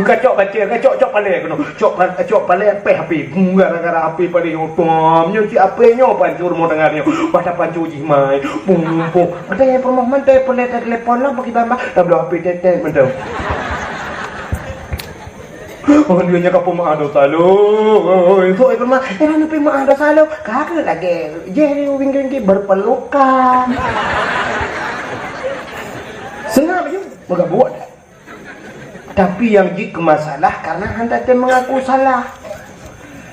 Kacok baca, kacok cok paléh keunoe. Cok pa-, cok paléh pèh H P. Gara-gara H P paléh nyoe. Tom, nyoe cit H P nyoe pancur mo tengah nyoe. Wah, tapancur jih mai. Pung, pung. Ada nyang peurumoh mantong paléh telepon lah bagi bamba. Tabloe H P tetek mantong. Oh, dia nya kapon meu'ah dosa lo. Oi, sok ikon mah, eh, nyan pih meu'ah dosa lo. Ka keuh lagèe jih di ubing-ubing berpelukan. Seungab je, meugabuek dak. Tapi nyang jeuet keu masalah karena hana tém mengaku salah.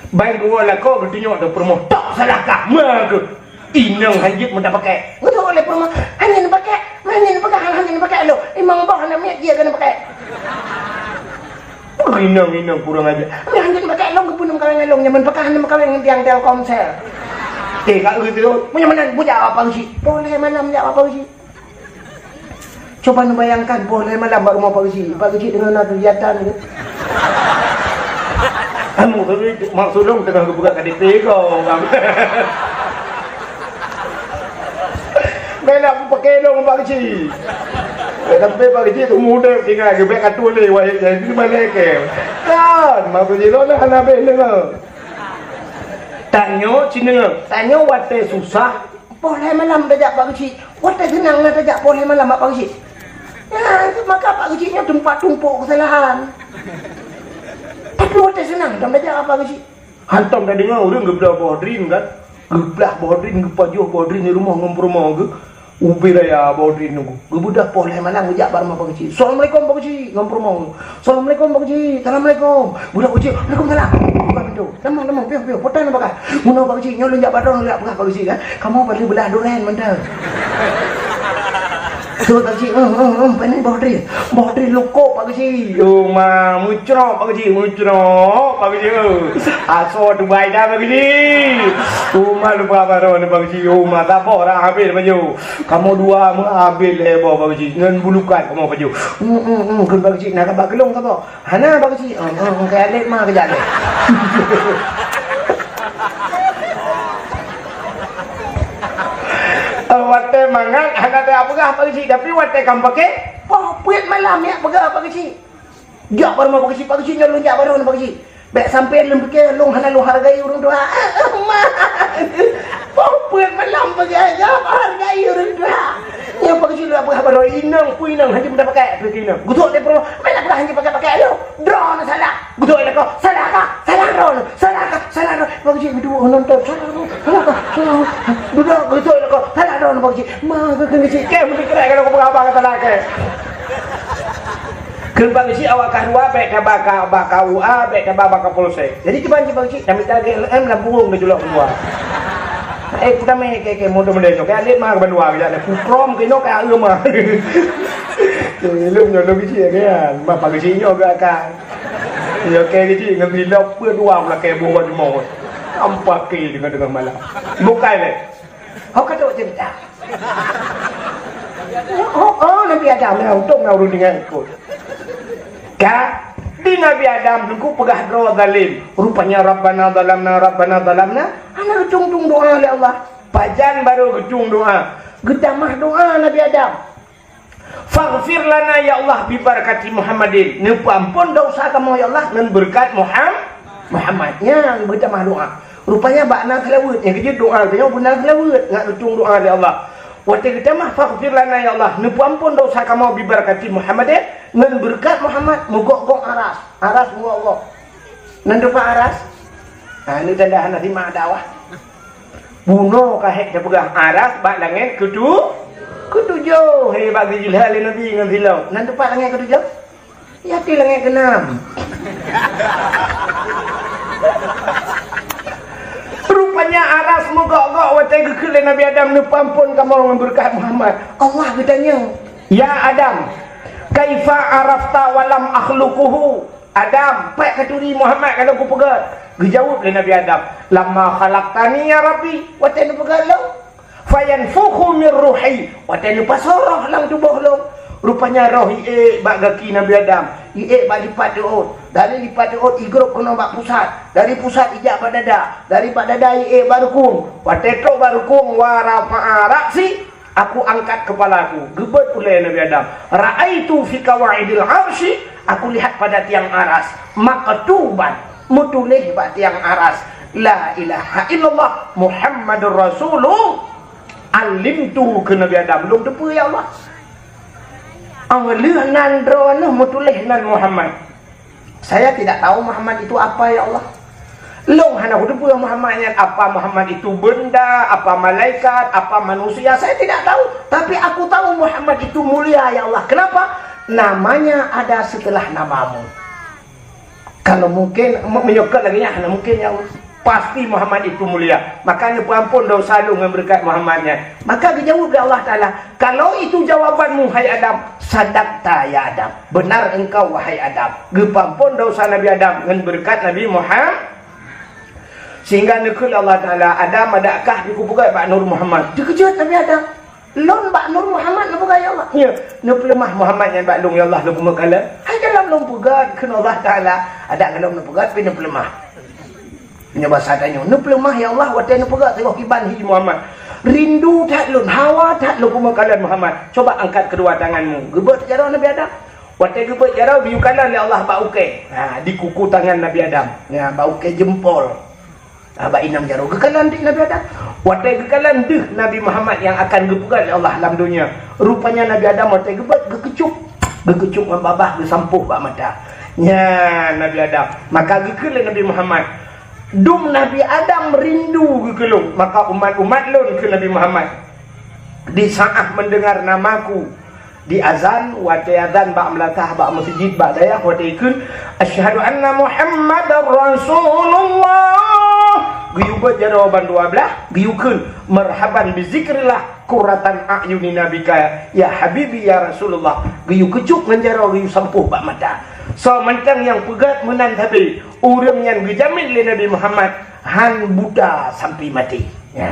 Bai dua lakoe geutunyok teuh peurumoh, "Tok salah kah?" Meu'ah keuh. Inong hanjeuet meuda pakai. Beutôi lé peurumoh. Hanjeuet pakai. Hanjeuet pakai, hanjeuet pakai lo. Imang boh aneuk miet dia keuneuk pakai. Inong, inong kurang ajar. Hanjeuet pakai long keupeue meukawen ngon long nyaman pakai hana meukawen ngon tiang Telkomsel. Eh, ka ureueng tu, meunyo meunan bujak apa usi? Boleh malam jak apa usi? Cuba neubayangkan, boh lhèe malam bak rumoh Pak Geuchik. Pak Geuchik deungon na kegiatan tu. Kamu tu, maksud lôn tengah geupeugah K T P kau, Bang. Bela aku pakai dong Pak Geuchik. Sampai Pak Geuchik tu muda tinggal ke bek atu lé wahai jadi malaikat. Kan, maksud jih lôn hana habéh deungoe. Tanyoe cit deungoe, tanyoe watèe susah, Poh lhèe malam tajak Pak Geuchik. Watèe seunang na tajak poh lhèe malam bak Pak Geuchik. Nyan, maka Pak Geuchik nyoe teumpat tumpôk keusalahan. Tapi watèe seunang tom tajak bak Pak Geuchik. Hantom tadeungoe ureueng geubloe boh drien kan? Geubloe boh drien, geupajoh boh drien di rumoh ngon peurumoh geuh. Ubé raya boh drien nunggu. Geubeudoh poh lhèe malam geujak bak rumoh Pak Geuchik. "Assalamualaikum Pak Geuchik," ngon peurumoh. "Assalamualaikum Pak Geuchik." "Assalamualaikum." Budak Geuchik, "Waalaikumsalam." Buka pintu. "Tamong, tamong, piôh, piôh. Peue na neubahas?" "Meunoe Pak Geuchik, nyoe lôn jak bak droeneuh jak peugah Pak Geuchik kan. Kamoe paléng beulah duren mantong." Teuma Pak Geuchik, "Eum, eum, eum, pane boh drien?" "Boh drien lukok Pak Geuchik." "Oh ma, meucrok Pak Geuchik, meucrok Pak Geuchik. Asoe tubai dah Pak Geuchik." "Oh ma, lupa baroe ni Pak Geuchik. Oh ma, saboh dah habéh baju. Kamoe dua meuhabéh lé boh Pak Geuchik. Ngon bulukat kamoe baju." "Eum, eum, eum, kheun Pak Geuchik, na kaba keulong saboh?" "Hana, Pak Geuchik." "Oh, oh, oh, keu alet ma keujak lé." Oh, watèe mangat hana tapeugah Pak Geuchik, tapi watèe kam pakai, poh peuet malam jak peugah Pak Geuchik. Jak bak rumoh Pak Geuchik, "Pak Geuchik, nyoe lôn jak bak droeneuh Pak Geuchik." Bèk sampai lôn pike lôn hana lôn hargai ureueng tuha. Poh peuet malam peugah, "Jaweueb hargai ureueng tuha." Nyoe Pak Geuchik lôn peugah baroe inong, peue inong hanjeuet meuda pakai, peue inong. Geutrok lé peurumoh, "Meunan peugah hanjeuet pakai-pakai lôn. Droeneuh salah." Geutrok lé lakoe, "Salah kah? Salah droeneuh. Salah kah? Salah droeneuh." Pak Geuchik geuduek nonton, "Salah droeneuh. Salah kah? Salah droeneuh." Dudoe geutrok lé lakoe, "Salah droeneuh Pak Geuchik." "Ma keuh Pak Geuchik, kèe meuteukeurai kalau kupeugah abang kata lakèe." Kheun Pak Geuchik awak ka dua, bèk taba ka, ba K U A, bèk taba ba Kapolsek. Jadi kiban cit Pak Geuchik, tamita G L M lam burông geujulok keuluwa. Eh, kutamé kèe-kèe model-model nyoe, kèe alet ma keuban dua geujak lé. Kuprom keunoe kèe aeu ma. Ilôn nyoe lôn Geuchik kan. Mak Pak Geuchik nyoe geuh akan. Nyoe kèe Geuchik ngon silop peuet dua beulakèe boh bak jumoe. Ampa kèe deungon-deungon malam. Bukai lé. Ho ka trok cerita. Oh, oh, Nabi Adam, ya, untung na ureueng ingat ikut. Ka, di Nabi Adam teungku peugah droe zalim. Rupanya Rabbana zalamna, Rabbana zalamna. Hana geutung-tung doa lé Allah. Pajan baru geutung doa. Geutamah doa Nabi Adam. "Faghfir lana ya Allah bi barakati Muhammadin." Neupeuamphon desya kamoe ya Allah ngon beureukat Muham-, Muhammad. Nyan beutamah doa. Rupanya bak na seulaweuet, nyang keujeuet doa tanyoe beuna seulaweuet, ngat geutueng doa lé Allah. Watée geutamah, "Faghfir lana ya Allah," neupeuamphon desya kamoe bi barakati Muhammadin, ngon beureukat Muhammad, meugok-gok aras. Aras meugok-gok. Nan teumpat aras? Ha, nyoe tanda hana simak dakwah. Bunoe ka hék teupeugah aras bak langét keutu-, keutujoh. Hé, bak geujilha lé Nabi ngon silop. Nan teumpat langét keutujoh? Ya, di langét keunam. Rupanya aras meugok-gok watée geukheun lé Nabi Adam, "Neupeuamphon kamoe ngon beureukat Muhammad." Allah geutanyong, "Ya Adam, kaifa arafta wa lam akhluquhu?" Adam, "Peue katuri Muhammad ka lôn kupeugét?" Geujaweueb lé Nabi Adam, "Lamma khalaqtani ya Rabbi," watée neupeugét lôn, "fayanfukhu min ruhi," watée neupasoe roh lam tuboh lôn. Rupanya roh iék bak gaki Nabi Adam, iék bak lipat teuôt, dari lipat teuôt igrôp keunoe bak pusat, dari pusat ijak bak dada, dari bak dada iék bak rukung. Watée trok bak rukung, "Wa rafa'a ra'si," aku angkat kepalaku, geubeuet ulée Nabi Adam. "Ra'aitu fi qawaidil arsy," aku lihat pada tiang aras, "maktuban," meutuléh bak tiang aras, "La ilaha illallah Muhammadur Rasulullah." "Alimtu," kheun Nabi Adam, "Lôn teupeue ya Allah." Óh lheueh nan droeneuh meutuléh nan Muhammad. "Saya tidak tahu Muhammad itu apa, ya Allah." Lôn hana kuteupeue Muhammad nyan, apa Muhammad itu benda, apa malaikat, apa manusia, saya tidak tahu. Tapi aku tahu Muhammad itu mulia, ya Allah. Kenapa? Namanya ada setelah namamu. Kalau mungkin, me-, meunyoe lagée nyan, hana mungkin, ya Allah. Pasti Muhammad itu mulia. Maka neupeuamphon desya lôn ngon beureukat Muhammad nyan. Maka geujaweueb lé Allah Taala, "Kalau itu jawabanmu, hai Adam, sadaqta ya Adam. Benar engkau, wahai Adam." Geupeuamphon desya Nabi Adam ngon beureukat Nabi Muhammad. Sehingga neukheun lé Allah Taala, "Adam, adakah kupeugét bak Nur Muhammad?" Teukeujot Nabi Adam. "Lôn bak Nur Muhammad neupeugét, ya Allah?" "Nyo, neupeuleumah Muhammad nyan bak lôn, ya Allah, lôn keumeung kalon." "Hai, gohlom lôn peugét," kheun Allah Taala. "Adak gohlom neupeugét, pi neupeuleumah." Nyoe basa tanyoe, "Neupeuleumah, ya Allah, watée neupeugét teungoh kiban hi Muhammad. Rindu that lôn, hawa that lôn keumeung kalon Muhammad. Coba angkat kedua tanganmu." Geubeuet jaroe Nabi Adam. Watée geubeuet jaroe, geuyue kalon lé Allah bak ukée. Ha, di kuku tangan Nabi Adam. Ya, bak ukée jempol. Ha, bak inong jaroe geukalon di Nabi Adam. Watée geukalon deuh Nabi Muhammad nyang akan geupeugét lé Allah lam donya. Rupanya Nabi Adam watée geubeuet geukeucok. Geukeucok ngon babah geusampôh bak mata. Nyan Nabi Adam. Maka geukheun lé Nabi Muhammad, "Dum Nabi Adam rindu geukeulong, maka umat-umat lôn," kheun Nabi Muhammad, "di saat mendengar namaku, di azan, watée azan bak meulatah bak meuseujid bak dayah, watée ikheun, 'Asyhadu anna Muhammadar Rasulullah,' geuyue beuet jaroe bandua blaih, geuyue kheun, 'Marhaban bi zikrillah, qurratan a'yunina bika, ya habibi, ya Rasulullah,' geuyue keucok ngon jaroe, geuyue sampôh bak mata. Soe mantong nyang peugét meunan sabe, ureuëng nyan geujamin lé Nabi Muhammad hán buta sampai maté." Ya.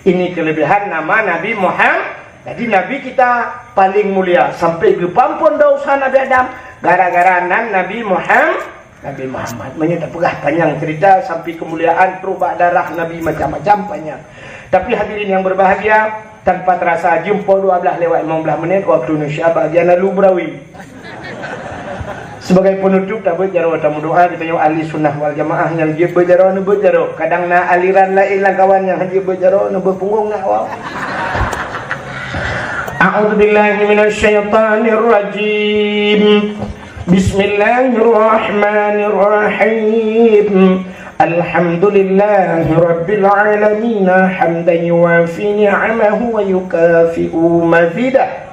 Ini kelebihan nama Nabi Muhammad. Jadi, Nabi kita paling mulia. Sampai geupeuamphon desya Nabi Adam, gara-gara nan Nabi Muhammad. Nabi Muhammad. Meunyoe tapeugah panyang cerita sampai kemuliaan trok bak darah Nabi macam-macam panyang. Tapi hadirin yang berbahagia, tanpa terasa jeuem poh dua blaih lewat lima blaih menit waktu Indonesia bahagian lalu berawi. Sebagai penutup, tabeuet jaroe tameudoa, geutanyoe ahli sunnah wal jamaah nyang jeuet beuet jaroe, neubeuet jaroe. Kadang na aliran laén lam kawan nyang hana jeuet beuet jaroe, neubeuet punggong nak awak. A'udzubillahi minasyaitonirrajim. Bismillahirrahmanirrahim. Alhamdulillahi rabbil alamin, hamdan yuwafi ni'amahu wa yukafi'u mazidah.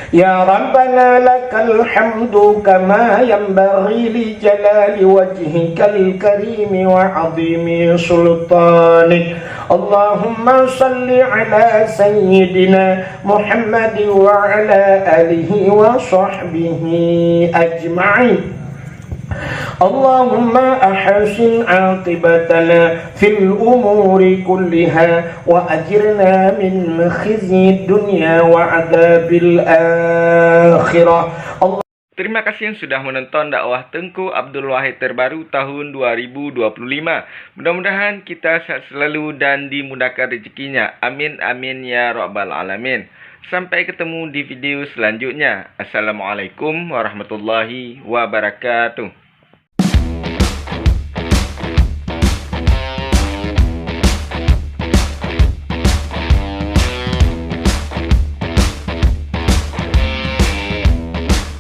Ya Rabbana lakal hamdu kama yanbaghi li jalali wajhikal karimi wa azimi sultanik. Allahumma salli ala sayyidina Muhammad wa ala alihi wa sahbihi ajma'in. Allahumma ahsin aqibatana fil umuri kulliha wa ajirna min khizyid dunya wa adzabil akhirah. Terima kasih sudah menonton dakwah Teungku Abdul Wahid terbaru tahun dua ribu dua puluh lima. Mudah-mudahan kita sehat selalu dan dimudahkan rezekinya. Amin, amin, ya rabbal alamin. Sampai ketemu di video selanjutnya. Assalamualaikum warahmatullahi wabarakatuh.